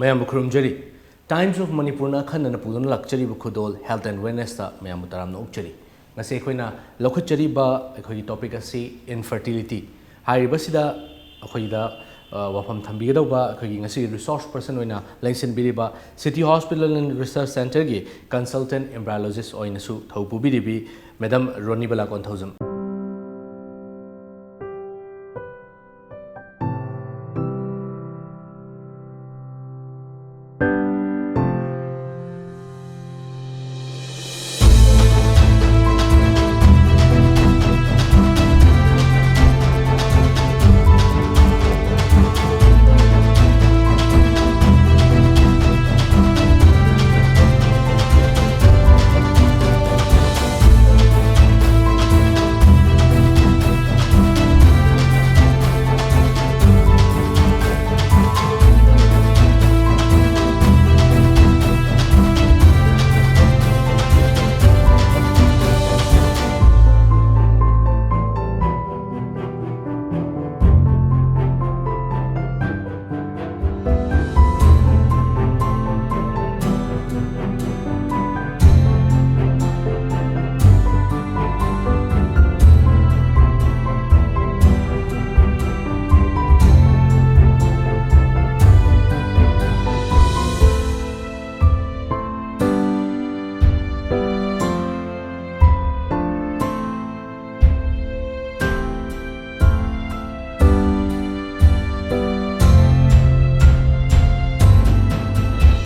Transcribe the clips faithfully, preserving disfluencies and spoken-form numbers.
ꯃꯌꯥꯝꯕꯨ ꯈꯨꯔꯨꯝꯖꯔꯤ꯫ Times of Manipurꯅ ꯑꯈꯟꯅꯅ ꯄꯨꯗꯨꯅ ꯂꯥꯛꯆꯔꯤꯕ ꯈꯨꯗꯣꯜ Health and Wellnessꯇ ꯃꯌꯥꯝꯕꯨ ꯇꯔꯥꯝꯅ ꯑꯣꯛꯆꯔꯤ꯫ ꯉꯁꯤ ꯑꯩꯈꯣꯏꯅ ꯂꯧꯈꯠꯆꯔꯤꯕ ꯑꯩꯈꯣꯏꯒꯤ topic ꯑꯁꯤ infertility꯫ ꯍꯥꯏꯔꯤꯕꯁꯤꯗ ꯑꯩꯈꯣꯏꯗ, ꯑ, ꯋꯥꯐꯝ ꯊꯝꯕꯤꯒꯗꯧꯕ ꯑꯩꯈꯣꯏꯒꯤ ꯉꯁꯤꯒꯤ resource person ꯑꯣꯏꯅ ꯂꯦꯡꯁꯤꯟꯕꯤꯔꯤꯕ City Hospital and Research Centreꯒꯤ consultant embryologist ꯑꯣꯏꯅꯁꯨ ꯊꯧ ꯄꯨꯕꯤꯔꯤꯕꯤ Madam ꯔꯣꯅꯤꯕꯂꯥ ꯀꯣꯟꯊꯧꯖꯝ꯫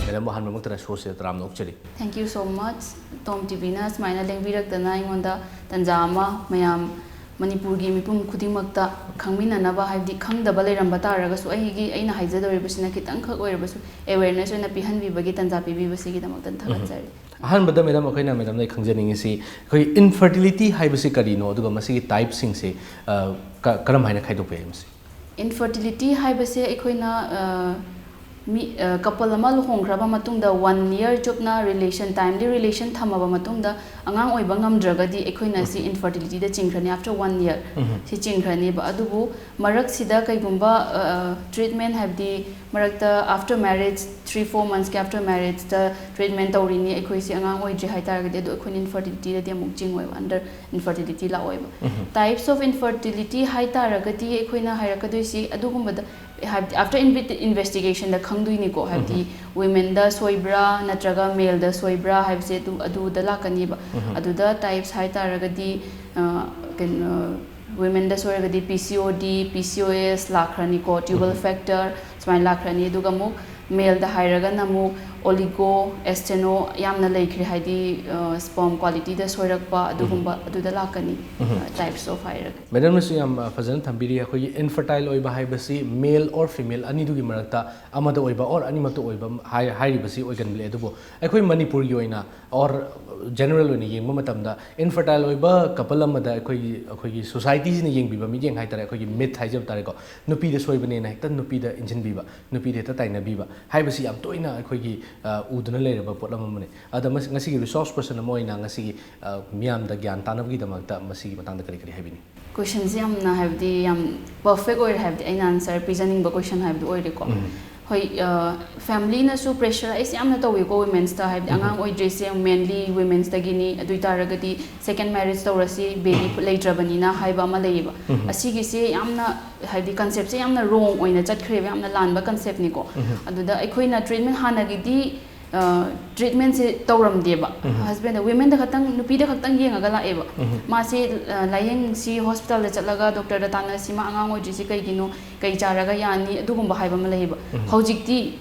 Madam, ꯑꯍꯥꯟꯕꯃꯛꯇꯗ showꯁꯤꯗ ꯇꯔꯥꯝꯅ ꯑꯣꯛꯆꯔꯤ꯫ Thank you so much. Tom TVꯅ ꯁꯨꯃꯥꯏꯅ ꯂꯦꯡꯕꯤꯔꯛꯇꯅ ꯑꯩꯉꯣꯟꯗ ꯇꯟꯖꯥ ꯑꯃ ꯃꯌꯥꯝ ꯃꯅꯤꯄꯨꯔꯒꯤ ꯃꯤꯄꯨꯝ ꯈꯨꯗꯤꯡꯃꯛꯇ ꯈꯪꯃꯤꯟꯅꯅꯕ, ꯍꯥꯏꯕꯗꯤ ꯈꯪꯗꯕ ꯂꯩꯔꯝꯕ ꯇꯥꯔꯒꯁꯨ ꯑꯩꯒꯤ, ꯑꯩꯅ ꯍꯥꯏꯖꯗꯧꯔꯤꯕꯁꯤꯅ ꯈꯤꯇꯪꯈꯛ ꯑꯣꯏꯔꯕꯁꯨ awareness ꯑꯣꯏꯅ ꯄꯤꯍꯟꯕꯤꯕꯒꯤ ꯇꯟꯖꯥ ꯄꯤꯕꯤꯕꯁꯤꯒꯤꯗꯃꯛꯇ ꯎꯝ꯫ ꯊꯥꯒꯠꯆꯔꯤ꯫ ꯑꯍꯥꯟꯕꯗ madam, ꯑꯩꯈꯣꯏꯅ madamꯗꯒꯤ ꯈꯪꯖꯅꯤꯡꯉꯤꯁꯤ ꯑꯩꯈꯣꯏ infertility ꯍꯥꯏꯕꯁꯤ ꯀꯔꯤꯅꯣ, ꯑꯗꯨꯒ ꯃꯁꯤꯒꯤ typeꯁꯤꯡꯁꯤ, ꯑ, ꯀ-, ꯀꯔꯝ ꯍꯥꯏꯅ ꯈꯥꯏꯗꯣꯛꯄ ꯌꯥꯏ ꯃꯁꯤ? Infertility ꯍꯥꯏꯕꯁꯦ ꯑꯩꯈꯣꯏꯅ, ꯑ, ꯃꯤ, ꯑ, couple ꯑꯃ ꯂꯨꯍꯣꯡꯈ꯭ꯔꯕ ꯃꯇꯨꯡꯗ one year ꯆꯨꯞꯅ relation, timely relation ꯊꯝꯃꯕ ꯃꯇꯨꯡꯗ ꯑꯉꯥꯡ ꯑꯣꯏꯕ ꯉꯝꯗ꯭ꯔꯒꯗꯤ ꯑꯩꯈꯣꯏꯅ ꯁꯤ infertility ꯗ ꯆꯤꯡꯈ꯭ꯔꯅꯤ, after one year ꯁꯤ ꯆꯤꯡꯈ꯭ꯔꯅꯤꯕ꯫ ꯑꯗꯨꯕꯨ ꯃꯔꯛꯁꯤꯗ ꯀꯩꯒꯨꯝꯕ treatment, ꯍꯥꯏꯕꯗꯤ ꯃꯔꯛꯇ after marriage, three four months ꯀꯤ after marriage ꯇ treatment ꯇꯧꯔꯤꯅꯤ, ꯑꯩꯈꯣꯏꯁꯤ ꯑꯉꯥꯡ ꯑꯣꯏꯗ꯭ꯔꯤ ꯍꯥꯏꯇꯥꯔꯒꯗꯤ, ꯑꯗꯨ ꯑꯩꯈꯣꯏꯅ infertility ꯗꯗꯤ ꯑꯃꯨꯛ ꯆꯤꯡꯉꯣꯏꯕ, under infertility ꯂꯥꯛꯑꯣꯏꯕ꯫ Types of infertility ꯍꯥꯏꯇꯥꯔꯒꯗꯤ ꯑꯩꯈꯣꯏꯅ ꯍꯥꯏꯔꯛꯀꯗꯣꯏꯁꯤ ꯑꯗꯨꯒꯨꯝꯕꯗ, ꯍꯥꯏꯕꯗꯤ after inve- investigation ꯗ ꯈꯪꯗꯣꯏꯅꯤꯀꯣ, ꯍꯥꯏꯕꯗꯤ women ꯗ ꯁꯣꯏꯕ꯭ꯔꯥ ꯅꯠꯇ꯭ꯔꯒ male ꯗ ꯁꯣꯏꯕ꯭ꯔꯥ ꯍꯥꯏꯕꯁꯦ ꯑꯗꯨ, ꯑꯗꯨꯗ ꯂꯥꯛꯀꯅꯤꯕ꯫ ꯑꯗꯨꯗ types ꯍꯥꯏꯇꯥꯔꯒꯗꯤ, ꯑ, ꯀꯩꯅꯣ, women ꯗ ꯁꯣꯏꯔꯒꯗꯤ P C O D, P C O S ꯂꯥꯛꯈ꯭ꯔꯅꯤꯀꯣ, tubal factor ꯁꯨꯃꯥꯏꯅ ꯂꯥꯛꯈ꯭ꯔꯅꯤ꯫ ꯑꯗꯨꯒ ꯑꯃꯨꯛ male ꯗ ꯍꯥꯏꯔꯒꯅ ꯑꯃꯨꯛ oligo, asteno ꯌꯥꯝꯅ ꯂꯩꯈ꯭ꯔꯦ, ꯍꯥꯏꯗꯤ, ꯑ, sperm quality ꯗ ꯁꯣꯏꯔꯛꯄ ꯑꯗꯨꯒꯨꯝꯕ, ꯑꯗꯨꯗ ꯂꯥꯛꯀꯅꯤ, ꯑ, types of ꯍꯥꯏꯔꯒ꯫ Madam ꯅꯁꯨ ꯌꯥꯝ, ꯑ, ꯐꯖꯅ ꯊꯝꯕꯤꯔꯤ꯫ ꯑꯩꯈꯣꯏꯒꯤ infertile ꯑꯣꯏꯕ ꯍꯥꯏꯕꯁꯤ male or female ꯑꯅꯤꯗꯨꯒꯤ ꯃꯔꯛꯇ ꯑꯃꯗ ꯑꯣꯏꯕ or ꯑꯅꯤꯃꯛꯇ ꯑꯣꯏꯕ ꯍꯥꯏ-, ꯍꯥꯏꯔꯤꯕꯁꯤ ꯑꯣꯏꯒꯜꯂꯦ꯫ ꯑꯗꯨꯕꯨ ꯑꯩꯈꯣꯏ ꯃꯅꯤꯄꯨꯔꯒꯤ ꯑꯣꯏꯅ or general ꯑꯣꯏꯅ ꯌꯦꯡꯕ ꯃꯇꯝꯗ infertile ꯑꯣꯏꯕ couple ꯑꯃꯗ ꯑꯩꯈꯣꯏꯒꯤ, ꯑꯩꯈꯣꯏꯒꯤ society ꯁꯤꯅ ꯌꯦꯡꯕꯤꯕ ꯃꯤꯠꯌꯦꯡ ꯍꯥꯏꯇꯥꯔꯦ, ꯑꯩꯈꯣꯏꯒꯤ myth ꯍꯥꯏꯖꯕ ꯇꯥꯔꯦꯀꯣ, ꯅꯨꯄꯤꯗ ꯁꯣꯏꯕꯅꯦꯅ ꯍꯦꯛꯇ ꯅꯨꯄꯤꯗ ꯏꯟꯁꯤꯟꯕꯤꯕ, ꯅꯨꯄꯤꯗ ꯍꯦꯛꯇ ꯇꯥꯏꯅꯕꯤꯕ ꯍꯥꯏꯕꯁꯤ ꯌꯥꯝ ꯇꯣꯏꯅ ꯑꯩꯈꯣꯏꯒꯤ, ꯑ, ꯎꯗꯨꯅ ꯂꯩꯔꯕ ꯄꯣꯠꯂꯝ ꯑꯃꯅꯤ꯫ ꯑꯗ ꯃꯁꯤ, ꯉꯁꯤꯒꯤ resource person ꯑꯃ ꯑꯣꯏꯅ ꯉꯁꯤꯒꯤ, ꯑ, ꯃꯤꯌꯥꯝꯗ ꯒ꯭ꯌꯥꯟ ꯇꯥꯅꯕꯒꯤꯗꯃꯛꯇ ꯃꯁꯤꯒꯤ ꯃꯇꯥꯡꯗ ꯀꯔꯤ ꯀꯔꯤ ꯍꯥꯏꯕꯤꯅꯤ? Question ꯁꯦ ꯌꯥꯝꯅ, ꯍꯥꯏꯕꯗꯤ, ꯌꯥꯝ perfect ꯑꯣꯏꯔꯦ, ꯍꯥꯏꯕꯗꯤ ꯑꯩꯅ answer ꯄꯤꯖꯅꯤꯡꯕ question ꯍꯥꯏꯕꯗꯨ ꯑꯣꯏꯔꯦꯀꯣ꯫ ꯍꯣꯏ, ꯑ, family ꯅꯁꯨ pressurize ꯌꯥꯝꯅ ꯇꯧꯋꯤꯀꯣ women's ꯇ, ꯍꯥꯏꯕꯗꯤ ꯑꯉꯥꯡ ꯑꯣꯏꯗ꯭ꯔꯤꯁꯦ mainly women's ꯇꯒꯤꯅꯤ, ꯑꯗꯨ ꯑꯣꯏꯇꯥꯔꯒꯗꯤ second marriage ꯇꯧꯔꯁꯤ, baby ꯂꯩꯇ꯭ꯔꯕꯅꯤꯅ ꯍꯥꯏꯕ ꯑꯃ ꯂꯩꯌꯦꯕ꯫ ꯑꯁꯤꯒꯤꯁꯦ ꯌꯥꯝꯅ, ꯍꯥꯏꯕꯗꯤ concept ꯁꯦ ꯌꯥꯝꯅ wrong ꯑꯣꯏꯅ ꯆꯠꯈ꯭ꯔꯦꯕ, ꯌꯥꯝꯅ ꯂꯥꯟꯕ concept ꯅꯤꯀꯣ꯫ ꯑꯗꯨꯗ ꯑꯩꯈꯣꯏꯅ treatment ꯍꯥꯟꯅꯒꯤꯗꯤ ꯑ, treatment ꯁꯦ ꯇꯧꯔꯝꯗꯦꯕ꯫ Husband ꯗ, women ꯗ ꯈꯛꯇꯪ, ꯅꯨꯄꯤꯗ ꯈꯛꯇꯪ ꯌꯦꯡꯉꯒ ꯂꯥꯛꯑꯦꯕ꯫ ꯃꯥꯁꯦ, ꯑ, ꯂꯥꯏꯌꯦꯡꯁꯤ, hospital ꯗ ꯆꯠꯂꯒ doctor ꯗ ꯇꯥꯟꯅꯁꯤ, ꯃꯥ ꯑꯉꯥꯡ ꯑꯣꯏꯗ꯭ꯔꯤꯁꯤ ꯀꯩꯒꯤꯅꯣ, ꯀꯩ ꯆꯥꯔꯒ ꯌꯥꯅꯤ, ꯑꯗꯨꯒꯨꯝꯕ ꯍꯥꯏꯕ ꯑꯃ ꯂꯩꯌꯦꯕ꯫ ꯍꯧꯖꯤꯛꯇꯤ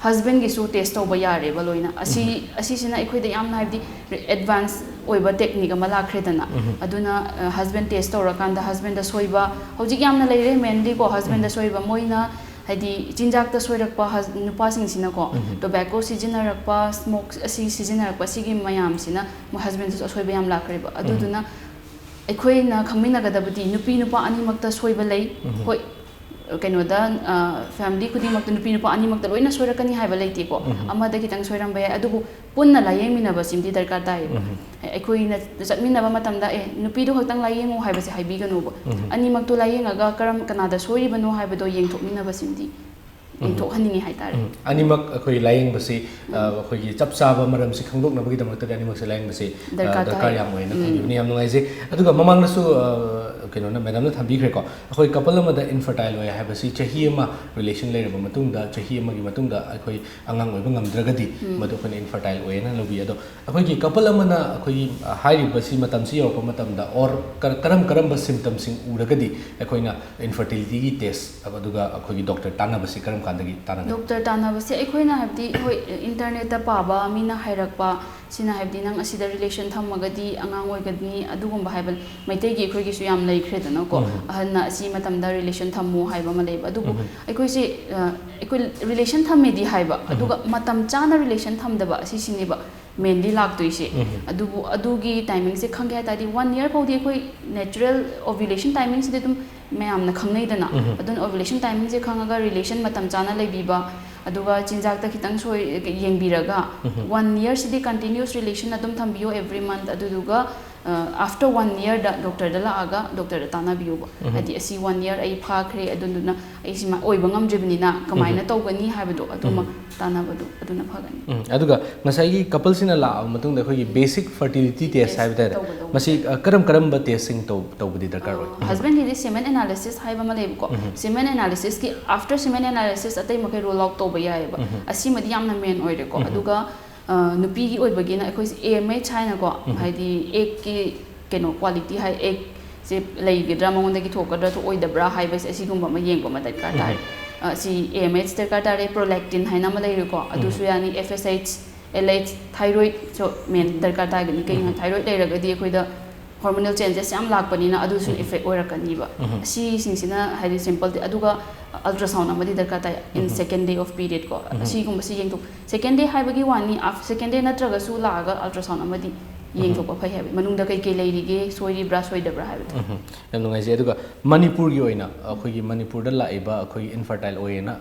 husband ꯒꯤꯁꯨ test ꯇꯧꯕ ꯌꯥꯔꯦꯕ ꯂꯣꯏꯅ꯫ ꯑꯁꯤ, ꯑꯁꯤꯁꯤꯅ ꯑꯩꯈꯣꯏꯗ ꯌꯥꯝꯅ, ꯍꯥꯏꯕꯗꯤ, advance ꯑꯣꯏꯕ technique ꯑꯃ ꯂꯥꯛꯈ꯭ꯔꯦꯗꯅ꯫ ꯑꯗꯨꯅ, ꯑ, husband test ꯇꯧꯔꯀꯥꯟꯗ husband ꯗ ꯁꯣꯏꯕ ꯍꯧꯖꯤꯛ ꯌꯥꯝꯅ ꯂꯩꯔꯦ, mainly ꯀꯣ, husband ꯗ ꯁꯣꯏꯕ, ꯃꯣꯏꯅ ꯍꯥꯏꯗꯤ ꯆꯤꯟꯖꯥꯛꯇ ꯁꯣꯏꯔꯛꯄ ꯍꯁ-, ꯅꯨꯄꯥꯁꯤꯡꯁꯤꯅꯀꯣ, tobacco ꯁꯤꯖꯤꯟꯅꯔꯛꯄ, smoke ꯑꯁꯤ ꯁꯤꯖꯤꯟꯅꯔꯛꯄ, ꯁꯤꯒꯤ ꯃꯌꯥꯝꯁꯤꯅ ꯃꯣꯏ husband ꯁꯤꯁꯨ ꯑꯁꯣꯏꯕ ꯌꯥꯝ ꯂꯥꯛꯈ꯭ꯔꯦꯕ꯫ ꯑꯗꯨꯗꯨꯅ ꯑꯩꯈꯣꯏꯅ ꯈꯪꯃꯤꯟꯅꯒꯗꯕꯗꯤ ꯅꯨꯄꯤ ꯅꯨꯄꯥ ꯑꯅꯤꯃꯛꯇ ꯁꯣꯏꯕ ꯂꯩ꯫ ꯍꯣꯏ, ꯀꯩꯅꯣꯗ, ꯐꯦꯃꯤꯂꯤ ꯈꯨꯗꯤꯡꯃꯛꯇ ꯅꯨꯄꯤ ꯅꯨꯄꯥ ꯑꯅꯤꯃꯛꯇ ꯂꯣꯏꯅ ꯁꯣꯏꯔꯛꯀꯅꯤ ꯍꯥꯏꯕ ꯂꯩꯇꯦꯀꯣ꯫ ꯑꯃꯗ ꯈꯤꯇꯪ ꯁꯣꯏꯔꯝꯕ ꯌꯥꯏ, ꯑꯗꯨꯕꯨ ꯄꯨꯟꯅ ꯂꯥꯏꯌꯦꯡꯃꯤꯟꯅꯕꯁꯤꯃꯗꯤ ꯗꯔꯀꯥꯔ ꯇꯥꯏꯌꯦꯕ꯫ ꯑꯩꯈꯣꯏꯅ ꯆꯠꯃꯤꯟꯅꯕ ꯃꯇꯝꯗ, "ꯑꯦ, ꯅꯨꯄꯤꯗꯣ ꯈꯛꯇꯪ ꯂꯥꯏꯌꯦꯡꯉꯨ" ꯍꯥꯏꯕꯁꯦ ꯍꯥꯏꯕꯤꯒꯅꯨꯕ꯫ ꯑꯅꯤꯃꯛꯇꯣ ꯂꯥꯏꯌꯦꯡꯉꯒ ꯀꯔꯝ, ꯀꯅꯥꯗ ꯁꯣꯏꯔꯤꯕꯅꯣ ꯍꯥꯏꯕꯗꯣ ꯌꯦꯡꯊꯣꯛꯃꯤꯟꯅꯕꯁꯤꯃꯗꯤ ꯌꯦꯡꯊꯣꯛꯍꯟꯅꯤꯡꯉꯤ ꯍꯥꯏꯇꯥꯔꯦ꯫ ꯎꯝ꯫ ꯑꯅꯤꯃꯛ ꯑꯩꯈꯣꯏ ꯂꯥꯏꯌꯦꯡꯕꯁꯤ, ꯑ, ꯑꯩꯈꯣꯏꯒꯤ ꯆꯞ ꯆꯥꯕ ꯃꯔꯝꯁꯤ ꯈꯪꯗꯣꯛꯅꯕꯒꯤꯗꯃꯛꯇꯗꯤ ꯑꯅꯤꯃꯛꯁꯦ ꯂꯥꯏꯌꯦꯡꯕꯁꯤ, ꯑ, ꯗꯔꯀꯥꯔ ꯇꯥꯏ꯫ ꯗꯔꯀꯥꯔ ꯌꯥꯝ ꯑꯣꯏꯅ ꯈꯟꯕꯤꯕꯅꯤ꯫ ꯌꯥꯝ ꯅꯨꯡꯉꯥꯏꯖꯩ꯫ ꯑꯗꯨꯒ ꯃꯃꯥꯡꯗꯁꯨ, ꯑ, ꯀꯩꯅꯣꯅ, ꯃꯦꯗꯥꯝꯅ ꯊꯝꯕꯤꯈ꯭ꯔꯦꯀꯣ, ꯑꯩꯈꯣꯏ ꯀꯄꯜ ꯑꯃꯗ ꯏꯟꯐꯔꯇꯥꯏꯜ ꯑꯣꯏ ꯍꯥꯏꯕꯁꯤ ꯆꯍꯤ ꯑꯃ ꯔꯤꯂꯦꯁꯟ ꯂꯩꯔꯕ ꯃꯇꯨꯡꯗ, ꯆꯍꯤ ꯑꯃꯒꯤ ꯃꯇꯨꯡꯗ ꯑꯩꯈꯣꯏ ꯑꯉꯥꯡ ꯑꯣꯏꯕ ꯉꯝꯗ꯭ꯔꯒꯗꯤ ꯃꯗꯨ ꯑꯩꯈꯣꯏꯅ ꯏꯟꯐꯔꯇꯥꯏꯜ ꯑꯣꯏꯌꯦꯅ ꯂꯧꯕꯤ꯫ ꯑꯗꯣ ꯑꯩꯈꯣꯏꯒꯤ ꯀꯄꯜ ꯑꯃꯅ ꯑꯩꯈꯣꯏꯒꯤ, ꯑ, ꯍꯥꯏꯔꯤꯕꯁꯤ, ꯃꯇꯝꯁꯤ ꯌꯧꯔꯛꯄ ꯃꯇꯝꯗ, ꯑꯣꯔ ꯀꯔꯝ ꯀꯔꯝꯕ ꯁꯤꯝꯇꯝꯁꯤꯡ ꯎꯔꯒꯗꯤ ꯑꯩꯈꯣꯏꯅ ꯏꯟꯐꯔꯇꯤꯂꯤꯇꯤꯒꯤ ꯇꯦꯁ ꯑꯗꯨꯒ ꯑꯩꯈꯣꯏꯒꯤ ꯗꯣꯛꯇꯔ ꯇꯥꯟꯅꯕꯁꯤ ꯀꯔꯝ ꯀꯥꯟꯗꯒꯤ ꯇꯥꯟꯅꯒꯅꯤ? ꯗꯣꯛꯇꯔ ꯇꯥꯟꯅꯕꯁꯦ ꯑꯩꯈꯣꯏꯅ ꯍꯥꯏꯕꯗꯤ, ꯍꯣꯏ, ꯏꯟꯇꯔꯅꯦꯠꯇ ꯄꯥꯕ, ꯃꯤꯅ ꯍꯥꯏꯔꯛꯄ, ꯁꯤꯅ ꯍꯥꯏꯕꯗꯤ ꯅꯪ ꯑꯁꯤꯗ ꯔꯤꯂꯦꯁꯟ ꯊꯝꯃꯒꯗꯤ ꯑꯉꯥꯡ ꯑꯣꯏꯒꯅꯤ, ꯑꯗꯨꯒꯨꯝꯕ ꯍꯥꯏꯕ ꯃꯩꯇꯩꯒꯤ ꯑꯩꯈꯣꯏꯒꯤꯁꯨ ꯌꯥꯝ ꯂꯩꯈ꯭ꯔꯦꯗꯅꯀꯣ꯫ ꯑꯍꯟꯅ ꯑꯁꯤ ꯃꯇꯝꯗ ꯔꯤꯂꯦꯁꯟ ꯊꯝꯃꯨ ꯍꯥꯏꯕ ꯑꯃ ꯂꯩꯕ꯫ ꯑꯗꯨꯕꯨ ꯑꯩꯈꯣꯏꯁꯦ, ꯑ, ꯑꯩꯈꯣꯏ ꯔꯤꯂꯦꯁꯟ ꯊꯝꯃꯦꯗꯤ ꯍꯥꯏꯕ, ꯑꯗꯨꯒ ꯃꯇꯝ ꯆꯥꯅ ꯔꯤꯂꯦꯁꯟ ꯊꯝꯗꯕ ꯑꯁꯤꯁꯤꯅꯦꯕ ꯃꯦꯟꯂꯤ ꯂꯥꯛꯇꯣꯏꯁꯦ꯫ ꯑꯗꯨꯕꯨ ꯑꯗꯨꯒꯤ ꯇꯥꯏꯃꯤꯡꯁꯦ ꯈꯪꯒꯦ ꯍꯥꯏ ꯇꯥꯔꯗꯤ, ꯋꯥꯟ ꯏꯌꯔ ꯐꯥꯎꯗꯤ ꯑꯩꯈꯣꯏ ꯅꯦꯆꯔꯦꯜ ꯑꯣꯚ꯭ꯌꯨꯂꯦꯁꯟ ꯇꯥꯏꯃꯤꯡꯁꯤꯗꯤ ꯑꯗꯨꯝ ꯃꯌꯥꯝꯅ ꯈꯪꯅꯩꯗꯅ꯫ ꯑꯗꯨꯅ ꯑꯣꯚ꯭ꯌꯨꯂꯦꯁꯟ ꯇꯥꯏꯃꯤꯡꯁꯦ ꯈꯪꯉꯒ ꯔꯤꯂꯦꯁꯟ ꯃꯇꯝ ꯆꯥꯅ ꯂꯩꯕꯤꯕ, ꯑꯗꯨꯒ ꯆꯤꯟꯖꯥꯛꯇ ꯈꯤꯇꯪ ꯁꯣꯏ, ꯌꯦꯡꯕꯤꯔꯒ, ꯋꯥꯟ ꯏꯌꯔꯁꯤꯗꯤ ꯀꯟꯇꯤꯅ꯭ꯌꯨꯁ ꯔꯤꯂꯦꯁꯟ ꯑꯗꯨꯝ ꯊꯝꯕꯤꯌꯣ ꯑꯦꯚ꯭ꯔꯤ ꯃꯟꯠ꯫ ꯑꯗꯨꯗꯨꯒ ꯑꯥꯐꯇꯔ ꯋꯥꯟ ꯏꯌꯔꯗ ꯗꯣꯛꯇꯔꯗ ꯂꯥꯛꯑꯒ ꯗꯣꯛꯇꯔꯗ ꯇꯥꯟꯅꯕꯤꯌꯣꯕ꯫ ꯍꯥꯏꯗꯤ ꯑꯁꯤ ꯋꯥꯟ ꯏꯌꯔ ꯑꯩ ꯐꯥꯈ꯭ꯔꯦ, ꯑꯗꯨꯗꯨꯅ ꯑꯩ ꯁꯤꯃ ꯑꯣꯏꯕ ꯉꯝꯗ꯭ꯔꯤꯕꯅꯤꯅ ꯀꯃꯥꯏꯅ ꯇꯧꯒꯅꯤ ꯍꯥꯏꯕꯗꯣ ꯑꯗꯨꯃ ꯇꯥꯟꯅꯕꯗꯣ ꯑꯗꯨꯅ ꯐꯒꯅꯤ꯫ ꯎꯝ, ꯑꯗꯨꯒ ꯉꯁꯥꯏꯒꯤ ꯀꯄꯜꯁꯤꯅ ꯂꯥꯛꯑꯕ ꯃꯇꯨꯡꯗ ꯑꯩꯈꯣꯏꯒꯤ ꯕꯦꯁꯤꯛ ꯐꯔꯇꯤꯂꯤꯇꯤ ꯇꯦꯁ ꯍꯥꯏꯕ ꯇꯥꯔꯦ, ꯇꯧꯒꯗꯧꯕ꯫ ꯃꯁꯤ, ꯑ, ꯀꯔꯝ ꯀꯔꯝꯕ ꯇꯦꯁꯁꯤꯡ ꯇꯧ-, ꯇꯧꯕꯗꯤ ꯗꯔꯀꯥꯔ ꯑꯣꯏ? ꯍꯁꯕꯦꯟꯒꯤꯗꯤ ꯁꯤꯃꯦꯟ ꯑꯦꯅꯥꯂꯤꯁꯤꯁ ꯍꯥꯏꯕ ꯑꯃ ꯂꯩꯕꯀꯣ꯫ ꯁꯤꯃꯦꯟ ꯑꯦꯅꯥꯂꯤꯁꯤꯁꯀꯤ ꯑꯥꯐꯇꯔ ꯁꯤꯃꯦꯟ ꯑꯦꯅꯥꯂꯤꯁꯤꯁ ꯑꯇꯩ ꯃꯈꯩ ꯔꯨꯜ ꯑꯥꯎꯠ ꯇꯧꯕ ꯌꯥꯏꯑꯕ꯫ ꯑꯁꯤꯃꯗꯤ ꯌꯥꯝꯅ ꯃꯦꯟ ꯑꯣꯏꯔꯦꯀꯣ꯫ ꯑꯗꯨꯒ, ꯑ, ꯅꯨꯄꯤꯒꯤ ꯑꯣꯏꯕꯒꯤꯅ ꯑꯩꯈꯣꯏꯁꯦ ꯑꯦ ꯑꯦꯝ ꯑꯩꯆ ꯍꯥꯏꯅꯀꯣ, ꯍꯥꯏꯗꯤ ꯑꯦꯒꯀꯤ ꯀꯩꯅꯣ ꯀ꯭ꯋꯥꯂꯤꯇꯤ ꯍꯥꯏ, ꯑꯦꯒꯁꯦ ꯂꯩꯒꯗ꯭ꯔꯥ, ꯃꯉꯣꯟꯗꯒꯤ ꯊꯣꯛꯀꯗ꯭ꯔꯥ, ꯊꯣꯛꯑꯣꯏꯗꯕ꯭ꯔꯥ ꯍꯥꯏꯕꯁꯦ ꯑꯁꯤꯒꯨꯝꯕ ꯑꯃ ꯌꯦꯡꯕ ꯑꯃ ꯗꯔꯀꯥꯔ ꯇꯥꯔꯦ꯫ ꯑ, ꯁꯤ ꯑꯦ ꯑꯦꯝ ꯑꯩꯆ ꯗꯔꯀꯥꯔ ꯇꯥꯔꯦ, ꯄ꯭ꯔꯣꯂꯦꯛꯇꯤꯟ ꯍꯥꯏꯅ ꯑꯃ ꯂꯩꯔꯦꯀꯣ, ꯑꯗꯨꯁꯨ ꯌꯥꯅꯤ, ꯑꯦꯐ ꯑꯦꯁ ꯑꯩꯆ, ꯑꯦꯜ ꯑꯩꯆ, ꯊꯥꯏꯔꯣꯏꯗꯁꯨ ꯃꯦꯟ ꯗꯔꯀꯥꯔ ꯇꯥꯒꯅꯤ꯫ ꯀꯩꯒꯤꯅꯣ, ꯊꯥꯏꯔꯣꯏꯗ ꯂꯩꯔꯒꯗꯤ ꯑꯩꯈꯣꯏꯗ ꯍꯣꯔꯃꯣꯅꯦꯜ ꯆꯦꯟꯖꯦꯁ ꯌꯥꯝ ꯂꯥꯛꯄꯅꯤꯅ ꯑꯗꯨꯁꯨ ꯏꯐꯦꯛ ꯑꯣꯏꯔꯛꯀꯅꯤꯕ꯫ ꯑꯁꯤꯁꯤꯡꯁꯤꯅ ꯍꯥꯏꯗꯤ ꯁꯤꯝꯄꯜꯗꯤ, ꯑꯗꯨꯒ ꯑꯜꯇ꯭ꯔꯥꯁꯥꯎꯟ ꯑꯃꯗꯤ ꯗꯔꯀꯥꯔ ꯇꯥꯏ, in second day of period ꯀꯣ꯫ ꯑꯁꯤꯒꯨꯝꯕꯁꯤ ꯌꯦꯡꯊꯣꯛ-, ꯁꯦꯀꯦꯟ ꯗꯦ ꯍꯥꯏꯕꯒꯤ ꯋꯥꯅꯤ, ꯑꯥꯐ-, ꯁꯦꯀꯦꯟ ꯗꯦ ꯅꯠꯇ꯭ꯔꯒꯁꯨ ꯂꯥꯛꯑꯒ ꯑꯜꯇ꯭ꯔꯥꯁꯥꯎꯟ ꯑꯃꯗꯤ ꯌꯦꯡꯊꯣꯛꯄ ꯐꯩ ꯍꯥꯏꯕ, ꯃꯅꯨꯡꯗ ꯀꯩꯀꯩ ꯂꯩꯔꯤꯒꯦ, ꯁꯣꯏꯔꯤꯕ꯭ꯔꯥ ꯁꯣꯏꯗꯕ꯭ꯔꯥ ꯍꯥꯏꯕꯗꯣ꯫ ꯎꯝ, ꯌꯥꯝ ꯅꯨꯡꯉꯥꯏꯖꯩ꯫ ꯑꯗꯨꯒ ꯃꯅꯤꯄꯨꯔꯒꯤ ꯑꯣꯏꯅ ꯑꯩꯈꯣꯏꯒꯤ ꯃꯅꯤꯄꯨꯔꯗ ꯂꯥꯛꯏꯕ ꯑꯩꯈꯣꯏꯒꯤ infertile ꯑꯣꯏꯌꯦꯅ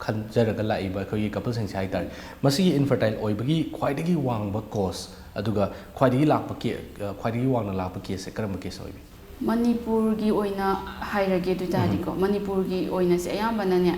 ꯈꯟꯖꯔꯒ ꯂꯥꯛꯏꯕ ꯑꯩꯈꯣꯏꯒꯤ coupleꯁꯤꯡꯁꯦ ꯍꯥꯏꯇꯥꯔꯦ, ꯃꯁꯤꯒꯤ infertile ꯑꯣꯏꯕꯒꯤ ꯈ꯭ꯋꯥꯏꯗꯒꯤ ꯋꯥꯡꯕ cause ꯑꯗꯨꯒ ꯈ꯭ꯋꯥꯏꯗꯒꯤ ꯂꯥꯛꯄ ꯀꯦ ꯈ꯭ꯋꯥꯏꯗꯒꯤ ꯋꯥꯡꯅ ꯂꯥꯛꯄ caseꯁꯦ ꯀꯔꯝꯕ case ꯑꯣꯏꯕꯤ? ꯃꯅꯤꯄꯨꯔꯒꯤ ꯑꯣꯏꯅ ꯍꯥꯏꯔꯒꯦ ꯑꯗꯨ ꯑꯣꯏꯇꯥꯔꯗꯤꯀꯣ, ꯃꯅꯤꯄꯨꯔꯒꯤ ꯑꯣꯏꯅꯁꯦ ꯑꯌꯥꯝꯕꯅꯅꯦ,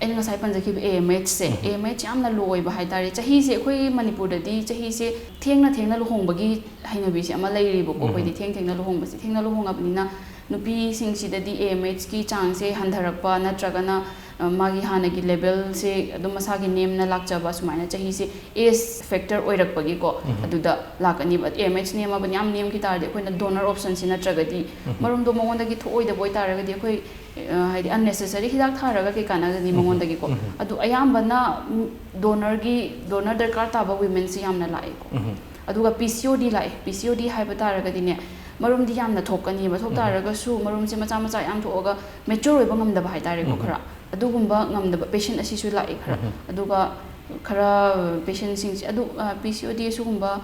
ꯑꯩꯅ ꯉꯁꯥꯏ ꯄꯟꯖꯈꯤꯕ AMHꯁꯦ, AMH ꯌꯥꯝꯅ low ꯑꯣꯏꯕ ꯍꯥꯏꯇꯥꯔꯦ꯫ ꯆꯍꯤꯁꯦ ꯑꯩꯈꯣꯏ ꯃꯅꯤꯄꯨꯔꯗꯗꯤ ꯆꯍꯤꯁꯦ ꯊꯦꯡꯅ ꯊꯦꯡꯅ ꯂꯨꯍꯣꯡꯕꯒꯤ ꯍꯩꯅꯕꯤꯁꯦ ꯑꯃ ꯂꯩꯔꯤꯕꯀꯣ꯫ ꯑꯩꯈꯣꯏꯗꯤ ꯊꯦꯡ ꯊꯦꯡꯅ ꯂꯨꯍꯣꯡꯕꯁꯦ, ꯊꯦꯡꯅ ꯂꯨꯍꯣꯡꯉꯕꯅꯤꯅ ꯅꯨꯄꯤꯁꯤꯡꯁꯤꯗꯗꯤ AMHꯀꯤ ꯆꯥꯡꯁꯦ ꯍꯟꯊꯔꯛꯄ ꯅꯠꯇ꯭ꯔꯒꯅ ꯑ, ꯃꯥꯒꯤ ꯍꯥꯟꯅꯒꯤ levelꯁꯦ ꯑꯗꯨꯝ ꯃꯁꯥꯒꯤ ꯅꯦꯝꯅ ꯂꯥꯛꯆꯕ, ꯁꯨꯃꯥꯏꯅ ꯆꯍꯤꯁꯦ age factor ꯑꯣꯏꯔꯛꯄꯒꯤꯀꯣ, ꯑꯗꯨꯗ ꯂꯥꯛꯀꯅꯤꯕ꯫ AMH ꯅꯦꯝꯃꯕ, ꯌꯥꯝ ꯅꯦꯝꯈꯤ ꯇꯥꯔꯗꯤ ꯑꯩꯈꯣꯏꯅ donor optionꯁꯦ ꯅꯠꯇ꯭ꯔꯒꯗꯤ ꯃꯔꯨꯝꯗꯣ ꯃꯉꯣꯟꯗꯒꯤ ꯊꯣꯛꯑꯣꯏꯗꯕ ꯑꯣꯏꯇꯥꯔꯒꯗꯤ ꯑꯩꯈꯣꯏ, ꯑ, ꯍꯥꯏꯗꯤ unnecessary ꯍꯤꯗꯥꯛ ꯊꯥꯔꯒ ꯀꯩ ꯀꯥꯟꯅꯒꯅꯤ ꯃꯉꯣꯟꯗꯒꯤꯀꯣ꯫ ꯑꯗꯨ ꯑꯌꯥꯝꯕꯅ ꯗꯣꯅꯔꯒꯤ ꯗꯣꯅꯔ ꯗꯔꯀꯥꯔ ꯇꯥꯕ womenꯁꯦ ꯌꯥꯝꯅ ꯂꯥꯛꯑꯦꯀꯣ꯫ ꯑꯗꯨꯒ PCOD ꯂꯥꯛꯑꯦ꯫ PCOD ꯍꯥꯏꯕ ꯇꯥꯔꯒꯗꯤꯅꯦ, ꯃꯔꯨꯝꯗꯤ ꯌꯥꯝꯅ ꯊꯣꯛꯀꯅꯤꯕ, ꯊꯣꯛ ꯇꯥꯔꯒꯁꯨ ꯃꯔꯨꯝꯁꯦ ꯃꯆꯥ ꯃꯆꯥ ꯌꯥꯝ ꯊꯣꯛꯑꯒ mature ꯑꯣꯏꯕ ꯉꯝꯗꯕ ꯍꯥꯏꯇꯥꯔꯦꯀꯣ꯫ ꯈꯔ ꯑꯗꯨꯒꯨꯝꯕ ꯉꯝꯗꯕ patient ꯑꯁꯤꯁꯨ ꯂꯥꯛꯑꯦ ꯈꯔ꯫ ꯑꯗꯨꯒ ꯈꯔ patientꯁꯤꯡꯁꯦ ꯑꯗꯨ, ꯑ, PCOD ꯑꯁꯤꯒꯨꯝꯕ,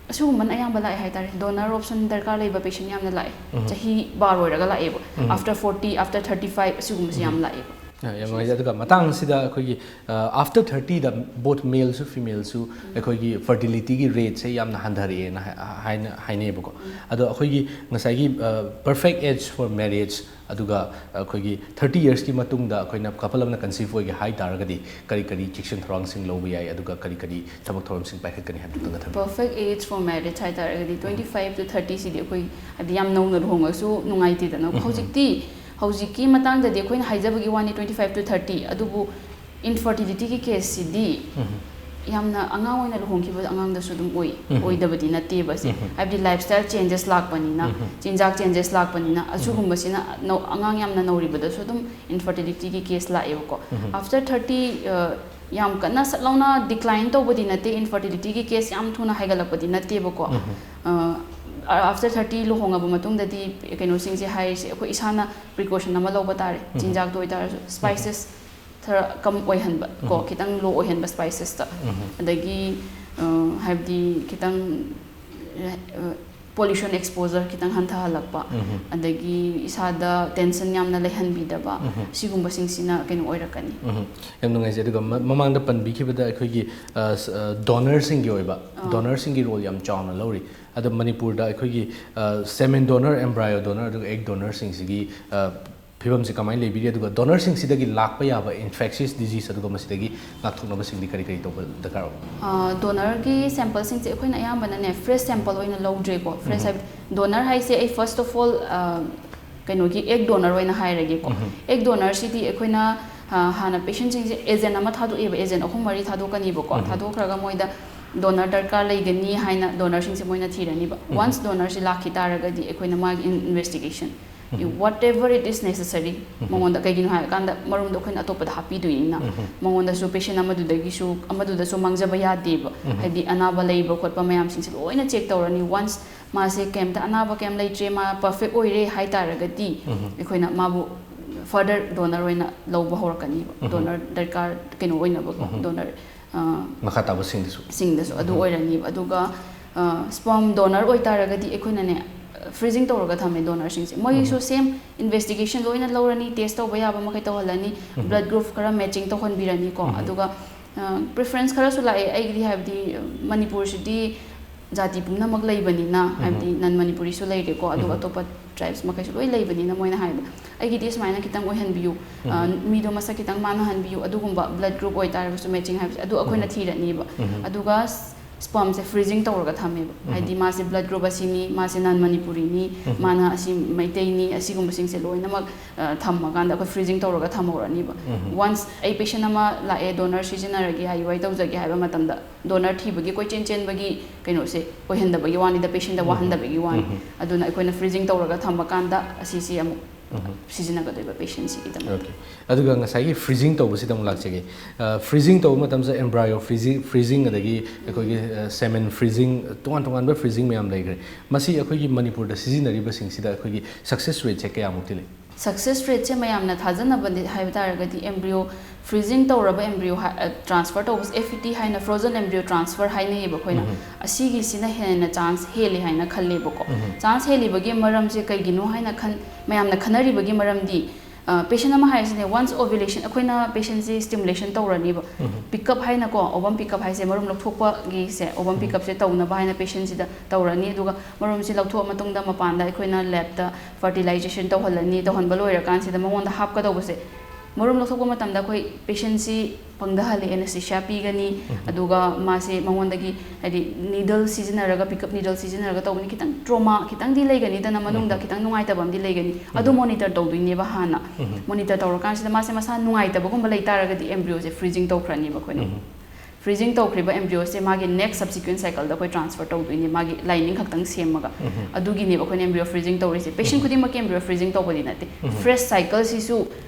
ꯑꯁꯤꯒꯨꯝꯕꯅ ꯑꯌꯥꯝꯕ ꯂꯥꯛꯑꯦ ꯍꯥꯏꯇꯥꯔꯦ꯫ Donor option ꯗꯔꯀꯥꯔ ꯂꯩꯕ patient ꯌꯥꯝꯅ ꯂꯥꯛꯑꯦ꯫ ꯆꯍꯤ bar ꯑꯣꯏꯔꯒ ꯂꯥꯛꯑꯦꯕ꯫ After forty, after thirty five ꯑꯁꯤꯒꯨꯝꯕꯁꯦ ꯌꯥꯝ ꯂꯥꯛꯑꯦꯕ꯫ ꯑ, ꯌꯥꯝ ꯅꯨꯡꯉꯥꯏꯖꯩ꯫ ꯑꯗꯨꯒ ꯃꯇꯥꯡꯁꯤꯗ ꯑꯩꯈꯣꯏꯒꯤ, ꯑ, after thirtyꯗ both maleꯁꯨ femaleꯁꯨ ꯑꯩꯈꯣꯏꯒꯤ fertilityꯒꯤ rateꯁꯦ ꯌꯥꯝꯅ ꯍꯟꯊꯔꯛꯑꯦꯅ ꯍꯥꯏ-, ꯍꯥꯏꯅ ꯍꯥꯏꯅꯩꯌꯦꯕꯀꯣ꯫ ꯑꯗꯣ ꯑꯩꯈꯣꯏꯒꯤ ꯉꯁꯥꯏꯒꯤ, ꯑ, perfect age for marriage, ꯑꯗꯨꯒ ꯑꯩꯈꯣꯏꯒꯤ thirty yearsꯀꯤ ꯃꯇꯨꯡꯗ ꯑꯩꯈꯣꯏꯅ couple ꯑꯃꯅ conceive ꯑꯣꯏꯒꯦ ꯍꯥꯏ ꯇꯥꯔꯒꯗꯤ ꯀꯔꯤ ꯀꯔꯤ ꯆꯦꯛꯁꯤꯟ ꯊꯧꯔꯥꯡꯁꯤꯡ ꯂꯧꯕ ꯌꯥꯏ, ꯑꯗꯨꯒ ꯀꯔꯤ ꯀꯔꯤ ꯊꯕꯛ ꯊꯧꯔꯝꯁꯤꯡ ꯄꯥꯏꯈꯠꯀꯅꯤ ꯍꯥꯏꯕꯗꯨ ꯈꯪꯒꯗꯕꯅꯤ꯫ Perfect age for marriage ꯍꯥꯏ ꯇꯥꯔꯒꯗꯤ twenty five to thirtyꯁꯤꯗꯤ ꯑꯩꯈꯣꯏ, ꯍꯥꯏꯗꯤ, ꯌꯥꯝ ꯅꯧꯅ ꯂꯨꯍꯣꯡꯉꯁꯨ ꯅꯨꯡꯉꯥꯏꯇꯦꯗꯅ꯫ ꯍꯧꯖꯤꯛꯇꯤ, ꯍꯧꯖꯤꯛꯀꯤ ꯃꯇꯥꯡꯗꯗꯤ ꯑꯩꯈꯣꯏꯅ ꯍꯥꯏꯖꯕꯒꯤ ꯋꯥꯅꯤ, twenty five to thirty, ꯑꯗꯨꯕꯨ infertilityꯒꯤ caseꯁꯤꯗꯤ ꯌꯥꯝꯅ ꯑꯉꯥꯡ ꯑꯣꯏꯅ ꯂꯨꯍꯣꯡꯈꯤꯕ ꯑꯉꯥꯡꯗꯁꯨ ꯑꯗꯨꯝ ꯑꯣꯏ, ꯑꯣꯏꯗꯕꯗꯤ ꯅꯠꯇꯦꯕ ꯁꯦ꯫ ꯍꯥꯏꯕꯗꯤ lifestyle changes ꯂꯥꯛꯄꯅꯤꯅ, ꯆꯤꯟꯖꯥꯛ changes ꯂꯥꯛꯄꯅꯤꯅ, ꯑꯁꯤꯒꯨꯝꯕꯁꯤꯅ ꯅꯧ-, ꯑꯉꯥꯡ ꯌꯥꯝꯅ ꯅꯧꯔꯤꯕꯗꯁꯨ ꯑꯗꯨꯝ infertilityꯒꯤ case ꯂꯥꯛꯑꯦꯕꯀꯣ꯫ After thirty, ꯑ, ꯌꯥꯝ ꯀꯟꯅ ꯁꯠ ꯂꯥꯎꯅ decline ꯇꯧꯕꯗꯤ ꯅꯠꯇꯦ, infertilityꯒꯤ case ꯌꯥꯝ ꯊꯨꯅ ꯍꯥꯏꯒꯠꯂꯛꯄꯗꯤ ꯅꯠꯇꯦꯕꯀꯣ꯫ ꯑ, after thirty ꯂꯨꯍꯣꯡꯉꯕ ꯃꯇꯨꯡꯗꯗꯤ ꯀꯩꯅꯣꯁꯤꯡꯁꯦ ꯍꯥꯏꯔꯤꯁꯦ ꯑꯩꯈꯣꯏ ꯏꯁꯥꯅ precaution ꯑꯃ ꯂꯧꯕ ꯇꯥꯔꯦ꯫ ꯆꯤꯟꯖꯥꯛꯇ ꯑꯣꯏꯇꯥꯔꯁꯨ spices ꯈꯔ ꯀꯝ ꯑꯣꯏꯍꯟꯕ ꯀꯣ, ꯈꯤꯇꯪ low ꯑꯣꯏꯍꯟꯕ spicesꯇ꯫ ꯑꯗꯒꯤ, ꯑ, ꯍꯥꯏꯕꯗꯤ ꯈꯤꯇꯪ ꯄꯣꯂ꯭ꯌꯨꯁꯟ ꯑꯦꯛꯁꯄꯣꯖꯔ ꯈꯤꯇꯪ ꯍꯟꯊꯍꯜꯂꯛꯄ, ꯑꯗꯒꯤ ꯏꯁꯥꯗ ꯇꯦꯟꯁꯟ ꯌꯥꯝꯅ ꯂꯩꯍꯟꯕꯤꯗꯕ, ꯁꯤꯒꯨꯝꯕꯁꯤꯡꯁꯤꯅ ꯀꯩꯅꯣ ꯑꯣꯏꯔꯛꯀꯅꯤ꯫ ꯎꯝ, ꯌꯥꯝ ꯅꯨꯡꯉꯥꯏꯖꯩ꯫ ꯑꯗꯨꯒ ꯃ- ꯃꯃꯥꯡꯗ ꯄꯟꯕꯤꯈꯤꯕꯗ ꯑꯩꯈꯣꯏꯒꯤ ꯗꯣꯅꯔꯁꯤꯡꯒꯤ ꯑꯣꯏꯕ, ꯗꯣꯅꯔꯁꯤꯡꯒꯤ ꯔꯣꯜ ꯌꯥꯝ ꯆꯥꯎꯅ ꯂꯧꯔꯤ꯫ ꯑꯗꯣ ꯃꯅꯤꯄꯨꯔꯗ ꯑꯩꯈꯣꯏꯒꯤ ꯁꯦꯃꯦꯟ ꯗꯣꯅꯔ, ꯑꯦꯝꯕ꯭ꯔꯥꯏꯑꯣ ꯗꯣꯅꯔ ꯑꯗꯨꯒ ꯑꯦꯒ ꯗꯣꯅꯔꯁꯤꯡꯁꯤꯒꯤ ꯐꯤꯕꯝꯁꯤ ꯀꯃꯥꯏꯅ ꯂꯩꯕꯤꯔꯤ? ꯑꯗꯨꯒ ꯗꯣꯅꯔꯁꯤꯡꯁꯤꯗꯒꯤ ꯂꯥꯛꯄ ꯌꯥꯕ ꯏꯟꯐꯦꯛꯁꯤꯌꯁ ꯗꯤꯖꯤꯖ ꯑꯗꯨꯒ ꯃꯁꯤꯗꯒꯤ ꯉꯥꯛꯊꯣꯛꯅꯕꯁꯤꯡꯗꯤ ꯀꯔꯤ ꯀꯔꯤ ꯇꯧꯕ ꯗꯔꯀꯥꯔ ꯑꯣꯏ? ꯗꯣꯅꯔꯒꯤ ꯁꯦꯝꯄꯜꯁꯤꯡꯁꯦ ꯑꯩꯈꯣꯏꯅ ꯑꯌꯥꯝꯕꯅꯅꯦ ꯐ꯭ꯔꯦꯁ ꯁꯦꯝꯄꯜ ꯑꯣꯏꯅ ꯂꯧꯗ꯭ꯔꯦꯀꯣ꯫ ꯐ꯭ꯔꯦꯁ ꯍꯥꯏꯕꯗꯤ ꯗꯣꯅꯔ ꯍꯥꯏꯁꯦ ꯑꯩ ꯐꯥꯔꯁ ꯑꯣꯐ ꯑꯣꯜ ꯀꯩꯅꯣꯒꯤ ꯑꯦꯒ ꯗꯣꯅꯔ ꯑꯣꯏꯅ ꯍꯥꯏꯔꯒꯦꯀꯣ꯫ ꯑꯦꯒ ꯗꯣꯅꯔꯁꯤꯗꯤ ꯑꯩꯈꯣꯏꯅ ꯍꯥꯟꯅ ꯄꯦꯁꯦꯟꯁꯤꯡꯁꯦ ꯑꯦꯖꯦꯟ ꯑꯃ ꯊꯥꯗꯣꯛꯑꯦꯕ, ꯑꯦꯖꯦꯟ ꯑꯍꯨꯝ ꯃꯔꯤ ꯊꯥꯗꯣꯛꯀꯅꯤꯕꯀꯣ꯫ ꯊꯥꯗꯣꯛꯈ꯭ꯔꯒ ꯃꯣꯏꯗ ꯗꯣꯅꯔ ꯗꯔꯀꯥꯔ ꯂꯩꯒꯅꯤ ꯍꯥꯏꯅ ꯗꯣꯅꯔꯁꯤꯡꯁꯦ ꯃꯣꯏꯅ ꯊꯤꯔꯅꯤꯕ꯫ ꯋꯥꯟꯁ ꯗꯣꯅꯔꯁꯤ ꯂꯥꯛꯈꯤ ꯇꯥꯔꯒꯗꯤ ꯑꯩꯈꯣꯏꯅ ꯃꯥꯒꯤ investigation, whatever it is necessary, ꯃꯉꯣꯟꯗ, ꯀꯩꯒꯤꯅꯣ ꯍꯥꯏꯔꯀꯥꯟꯗ ꯃꯔꯨꯝꯗꯣ ꯑꯩꯈꯣꯏꯅ ꯑꯇꯣꯞꯄꯗ ꯍꯥꯞꯄꯤꯗꯣꯏꯅꯤꯅ꯫ ꯃꯉꯣꯟꯗꯁꯨ ꯄꯦꯁꯦꯟ ꯑꯃꯗꯨꯗꯒꯤꯁꯨ, ꯑꯃꯗꯨꯗꯁꯨ ꯃꯥꯡꯖꯕ ꯌꯥꯗꯦꯕ꯫ ꯍꯥꯏꯗꯤ ꯑꯅꯥꯕ ꯂꯩꯕ ꯈꯣꯠꯄ ꯃꯌꯥꯝꯁꯤꯡꯁꯦ ꯂꯣꯏꯅ ꯆꯦꯛ ꯇꯧꯔꯅꯤ꯫ ꯋꯥꯟꯁ ꯃꯥꯁꯦ ꯀꯩꯝꯇ ꯑꯅꯥꯕ ꯀꯩꯝ ꯂꯩꯇ꯭ꯔꯦ, ꯃꯥ ꯄꯔꯐꯦꯛ ꯑꯣꯏꯔꯦ ꯍꯥꯏ ꯇꯥꯔꯒꯗꯤ ꯑꯩꯈꯣꯏꯅ ꯃꯥꯕꯨ ꯐꯔꯗꯔ ꯗꯣꯅꯔ ꯑꯣꯏꯅ ꯂꯧꯕ ꯍꯧꯔꯛꯀꯅꯤꯕ꯫ ꯗꯣꯅꯔ ꯗꯔꯀꯥꯔ ꯀꯩꯅꯣ ꯑꯣꯏꯅꯕꯀꯣ꯫ ꯗꯣꯅꯔ ꯃꯈꯥ ꯇꯥꯕꯁꯤꯡꯗꯁꯨ ꯁꯤꯡꯗꯁꯨ ꯑꯗꯨ ꯑꯣꯏꯔꯅꯤꯕ꯫ ꯑꯗꯨꯒ ꯁ꯭ꯄꯔꯝ ꯗꯣꯅꯔ ꯑꯣꯏꯇꯥꯔꯒꯗꯤ ꯑꯩꯈꯣꯏꯅꯅꯦ ꯐ꯭ꯔꯤꯖꯤꯡ ꯇꯧꯔꯒ ꯊꯝꯃꯦ ꯗꯣꯅꯔꯁꯤꯡꯁꯦ꯫ ꯃꯣꯏꯒꯤꯁꯨ ꯁꯦꯝ ꯏꯟꯚꯦꯁꯇꯤꯒꯦꯁꯟ ꯂꯣꯏꯅ ꯂꯧꯔꯅꯤ, ꯇꯦꯁ ꯇꯧꯕ ꯌꯥꯕ ꯃꯈꯩ ꯇꯧꯍꯜꯂꯅꯤ, ꯕ꯭ꯂꯗ ꯒ꯭ꯔꯨꯞ ꯈꯔ ꯃꯦꯆꯤꯡ ꯇꯧꯍꯟꯕꯤꯔꯅꯤꯀꯣ꯫ ꯑꯗꯨꯒ ꯄ꯭ꯔꯤꯐꯔꯦꯟꯁ ꯈꯔꯁꯨ ꯂꯥꯛꯑꯦ꯫ ꯑꯩꯒꯤꯗꯤ ꯍꯥꯏꯕꯗꯤ ꯃꯅꯤꯄꯨꯔꯁꯤꯗꯤ ꯖꯥꯇꯤ ꯄꯨꯝꯅꯃꯛ ꯂꯩꯕꯅꯤꯅ, ꯍꯥꯏꯕꯗꯤ ꯅꯟ ꯃꯅꯤꯄꯨꯔꯤꯁꯨ ꯂꯩꯔꯦꯀꯣ, ꯑꯗꯨꯒ ꯑꯇꯣꯞꯄ ꯇ꯭ꯔꯥꯏꯕꯁ ꯃꯈꯩꯁꯨ ꯂꯣꯏ ꯂꯩꯕꯅꯤꯅ, ꯃꯣꯏꯅ ꯍꯥꯏꯕꯗ ꯑꯩꯒꯤꯗꯤ ꯁꯨꯃꯥꯏꯅ ꯈꯤꯇꯪ ꯑꯣꯏꯍꯟꯕꯤꯌꯨ, ꯃꯤꯗꯣ ꯃꯁꯛ ꯈꯤꯇꯪ ꯃꯥꯟꯅꯍꯟꯕꯤꯌꯨ, ꯑꯗꯨꯒꯨꯝꯕ ꯕ꯭ꯂꯗ ꯒ꯭ꯔꯨꯞ ꯑꯣꯏꯇꯥꯔꯒꯁꯨ ꯃꯦꯆꯤꯡ ꯍꯥꯏꯕꯁꯦ ꯑꯗꯨ ꯑꯩꯈꯣꯏꯅ ꯊꯤꯔꯅꯤꯕ꯫ ꯑꯗꯨꯒ ꯁ꯭ꯄꯔꯝꯁꯦ ꯐ꯭ꯔꯤꯖꯤꯡ ꯇꯧꯔꯒ ꯊꯝꯃꯦꯕ꯫ ꯍꯥꯏꯗꯤ ꯃꯥꯁꯦ ꯕ꯭ꯂꯗ ꯒ꯭ꯔꯨꯞ ꯑꯁꯤꯅꯤ, ꯃꯥꯁꯦ ꯅꯟ ꯃꯅꯤꯄꯨꯔꯤꯅꯤ, ꯃꯥꯅ ꯑꯁꯤ ꯃꯩꯇꯩꯅꯤ, ꯑꯁꯤꯒꯨꯝꯕꯁꯤꯡꯁꯦ ꯂꯣꯏꯅꯃꯛ ꯊꯝꯃꯀꯥꯟꯗ ꯑꯩꯈꯣꯏ ꯐ꯭ꯔꯤꯖꯤꯡ ꯇꯧꯔꯒ ꯊꯝꯍꯧꯔꯅꯤꯕ꯫ ꯋꯥꯟꯁ ꯑꯩ ꯄꯦꯁꯦꯟ ꯑꯃ ꯂꯥꯛꯑꯦ, ꯗꯣꯅꯔ ꯁꯤꯖꯤꯟꯅꯔꯒꯦ, ꯑꯥꯏ ꯌꯨ ꯑꯥꯏ ꯇꯧꯖꯒꯦ ꯍꯥꯏꯕ ꯃꯇꯝꯗ ꯗꯣꯅꯔ ꯊꯤꯕꯒꯤ ꯀꯣꯏꯆꯦꯟ ꯆꯦꯟꯕꯒꯤ ꯀꯩꯅꯣꯁꯦ ꯑꯣꯏꯍꯟꯗꯕꯒꯤ ꯋꯥꯅꯤꯗ, ꯄꯦꯁꯦꯟꯗ ꯋꯥꯍꯟꯗꯕꯒꯤ ꯋꯥꯅꯤ꯫ ꯑꯗꯨꯅ ꯑꯩꯈꯣꯏꯅ ꯐ꯭ꯔꯤꯖꯤꯡ ꯇꯧꯔꯒ ꯊꯝꯃꯀꯥꯟꯗ ꯑꯁꯤꯁꯤ ꯑꯃꯨꯛ ꯁꯤꯖꯤꯟꯅꯒꯗꯣꯏꯕ ꯄꯦꯁꯦꯟꯁꯤꯒꯤꯗꯃꯛꯇ꯫ ꯑꯣꯀꯦ꯫ ꯑꯗꯨꯒ ꯉꯁꯥꯏꯒꯤ ꯐ꯭ꯔꯤꯖꯤꯡ ꯇꯧꯕꯁꯤꯗ ꯑꯃꯨꯛ ꯂꯥꯛꯆꯒꯦ꯫ ꯐ꯭ꯔꯤꯖꯤꯡ ꯇꯧꯕ ꯃꯇꯝꯁꯤꯗ ꯑꯦꯝꯕ꯭ꯔꯥꯏꯑꯣ ꯐ꯭ꯔꯤꯖꯤꯡ, ꯐ꯭ꯔꯤꯖꯤꯡ ꯑꯗꯒꯤ ꯑꯩꯈꯣꯏꯒꯤ ꯁꯦꯃꯦꯟ ꯐ꯭ꯔꯤꯖꯤꯡ, ꯇꯣꯉꯥꯟ ꯇꯣꯉꯥꯟꯕ ꯐ꯭ꯔꯤꯖꯤꯡ ꯃꯌꯥꯝ ꯂꯩꯈ꯭ꯔꯦ꯫ ꯃꯁꯤ ꯑꯩꯈꯣꯏꯒꯤ ꯃꯅꯤꯄꯨꯔꯗ ꯁꯤꯖꯤꯟꯅꯔꯤꯕꯁꯤꯡꯁꯤꯗ ꯑꯩꯈꯣꯏꯒꯤ ꯁꯛꯁꯦꯁ ꯔꯦꯠꯁꯦ ꯀꯌꯥꯃꯨꯛꯇꯤ ꯂꯩ? ꯁꯛꯁꯦꯁ ꯔꯦꯠꯁꯦ ꯃꯌꯥꯝꯅ ꯊꯥꯖꯅꯕꯗꯤ ꯍꯥꯏꯕ ꯇꯥꯔꯒꯗꯤ, ꯑꯦꯝꯕ꯭ꯔꯤꯌꯣ ꯐ꯭ꯔꯤꯖꯤꯡ ꯇꯧꯔꯕ ꯑꯦꯝꯕ꯭ꯔꯤꯌꯣ ꯇ꯭ꯔꯥꯟꯁꯐꯔ ꯇꯧꯕꯁꯦ, ꯑꯦꯐ ꯏ ꯇꯤ ꯍꯥꯏꯅ, ꯐ꯭ꯔꯣꯖꯟ ꯑꯦꯝꯕ꯭ꯔꯤꯌꯣ ꯇ꯭ꯔꯥꯟꯁꯐꯔ ꯍꯥꯏꯅꯩꯌꯦꯕ ꯑꯩꯈꯣꯏꯅ꯫ ꯑꯁꯤꯒꯤꯁꯤꯅ ꯍꯦꯟꯅ ꯆꯥꯟꯁ ꯍꯦꯜꯂꯤ ꯍꯥꯏꯅ ꯈꯜꯂꯦꯕꯀꯣ꯫ ꯆꯥꯟꯁ ꯍꯦꯜꯂꯤꯕꯒꯤ ꯃꯔꯝꯁꯦ ꯀꯩꯒꯤꯅꯣ ꯍꯥꯏꯅ ꯈꯟ ꯃꯌꯥꯝꯅ ꯈꯟꯅꯔꯤꯕꯒꯤ ꯃꯔꯝꯗꯤ, ꯄꯦꯁꯦꯟ ꯑꯃ ꯍꯥꯏꯔꯤꯁꯤꯅꯦ, ꯋꯥꯟꯁ ꯑꯣꯚꯨꯂꯦꯁꯟ, ꯑꯩꯈꯣꯏꯅ ꯄꯦꯁꯦꯟꯁꯦ ꯁ꯭ꯇꯤꯃꯨꯂꯦꯁꯟ ꯇꯧꯔꯅꯤꯕ꯫ ꯄꯤꯛꯀꯞ ꯍꯥꯏꯅꯀꯣ, ꯑꯣꯚꯝ ꯄꯤꯛꯀꯞ ꯍꯥꯏꯁꯦ, ꯃꯔꯨꯝ ꯂꯧꯊꯣꯛꯄꯒꯤꯁꯦ, ꯑꯣꯚꯝ ꯄꯤꯛꯀꯞꯁꯦ ꯇꯧꯅꯕ ꯍꯥꯏꯅ ꯄꯦꯁꯦꯟꯁꯤꯗ ꯇꯧꯔꯅꯤ꯫ ꯑꯗꯨꯒ ꯃꯔꯨꯝꯁꯤ ꯂꯧꯊꯣꯛꯑ ꯃꯇꯨꯡꯗ ꯃꯄꯥꯟꯗ ꯑꯩꯈꯣꯏꯅ ꯂꯦꯕꯇ ꯐꯔꯇꯤꯂꯥꯏꯖꯦꯁꯟ ꯇꯧꯍꯜꯂꯅꯤ꯫ ꯇꯧꯍꯟꯕ ꯂꯣꯏꯔꯀꯥꯟꯁꯤꯗ ꯃꯉꯣꯟꯗ ꯍꯥꯞꯀꯗꯧꯕꯁꯦ, ꯃꯔꯨꯝ ꯂꯧꯊꯣꯛꯄ ꯃꯇꯝꯗ ꯑꯩꯈꯣꯏ ꯄꯦꯁꯦꯟꯁꯤ ꯄꯪꯊꯍꯜꯂꯤ, ꯑꯦꯅꯦꯁꯊꯦꯁꯤꯌꯥ ꯄꯤꯒꯅꯤ꯫ ꯑꯗꯨꯒ ꯃꯥꯁꯦ ꯃꯉꯣꯟꯗꯒꯤ, ꯍꯥꯏꯗꯤ, ꯅꯤꯗꯜ ꯁꯤꯖꯤꯟꯅꯔꯒ, ꯄꯤꯛꯀꯞ ꯅꯤꯗꯜ ꯁꯤꯖꯤꯟꯅꯔꯒ ꯇꯧꯕꯅꯤ꯫ ꯈꯤꯇꯪ ꯇ꯭ꯔꯣꯃꯥ ꯈꯤꯇꯪꯗꯤ ꯂꯩꯒꯅꯤꯗꯅ, ꯃꯅꯨꯡꯗ ꯈꯤꯇꯪ ꯅꯨꯡꯉꯥꯏꯇꯕ ꯑꯃꯗꯤ ꯂꯩꯒꯅꯤ꯫ ꯑꯗꯨ ꯃꯣꯅꯤꯇꯔ ꯇꯧꯗꯣꯏꯅꯦꯕ ꯍꯥꯟꯅ꯫ ꯃꯣꯅꯤꯇꯔ ꯇꯧꯔꯀꯥꯟꯁꯤꯗ ꯃꯥꯁꯦ ꯃꯁꯥ ꯅꯨꯡꯉꯥꯏꯇꯕꯒꯨꯝꯕ ꯂꯩꯇꯥꯔꯒꯗꯤ ꯑꯦꯝꯕ꯭ꯔꯤꯌꯣꯁꯦ ꯐ꯭ꯔꯤꯖꯤꯡ ꯇꯧꯈ꯭ꯔꯅꯤꯕ ꯑꯩꯈꯣꯏꯅ꯫ ꯐ꯭ꯔꯤꯖꯤꯡ ꯇꯧꯈ꯭ꯔꯤꯕ ꯑꯦꯝꯕ꯭ꯔꯤꯌꯣꯁꯦ ꯃꯥꯒꯤ ꯅꯦꯛꯁ ꯁꯕꯁꯤꯀ꯭ꯋꯦꯟ ꯁꯥꯏꯀꯜꯗ ꯑꯩꯈꯣꯏ ꯇ꯭ꯔꯥꯟꯁꯐꯔ ꯇꯧꯗꯣꯏꯅꯦ, ꯃꯥꯒꯤ ꯂꯥꯏꯅꯤꯡ ꯈꯛꯇꯪ ꯁꯦꯝꯃꯒ꯫ ꯑꯗꯨꯒꯤꯅꯦꯕ ꯑꯩꯈꯣꯏꯅ ꯑꯦꯝꯕ꯭ꯔꯤꯌꯣ ꯐ꯭ꯔꯤꯖꯤꯡ ꯇꯧꯔꯤꯁꯦ꯫ ꯄꯦꯁꯦꯟ ꯈꯨꯗꯤꯡꯃꯛꯀꯤ ꯑꯦꯝꯕ꯭ꯔꯤꯌꯣ ꯐ꯭ꯔꯤꯖꯤꯡ ꯇꯧꯕꯗꯤ ꯅꯠꯇꯦ꯫ ꯐ꯭ꯔꯦꯁ ꯁꯥꯏꯀꯜꯁꯤꯁꯨ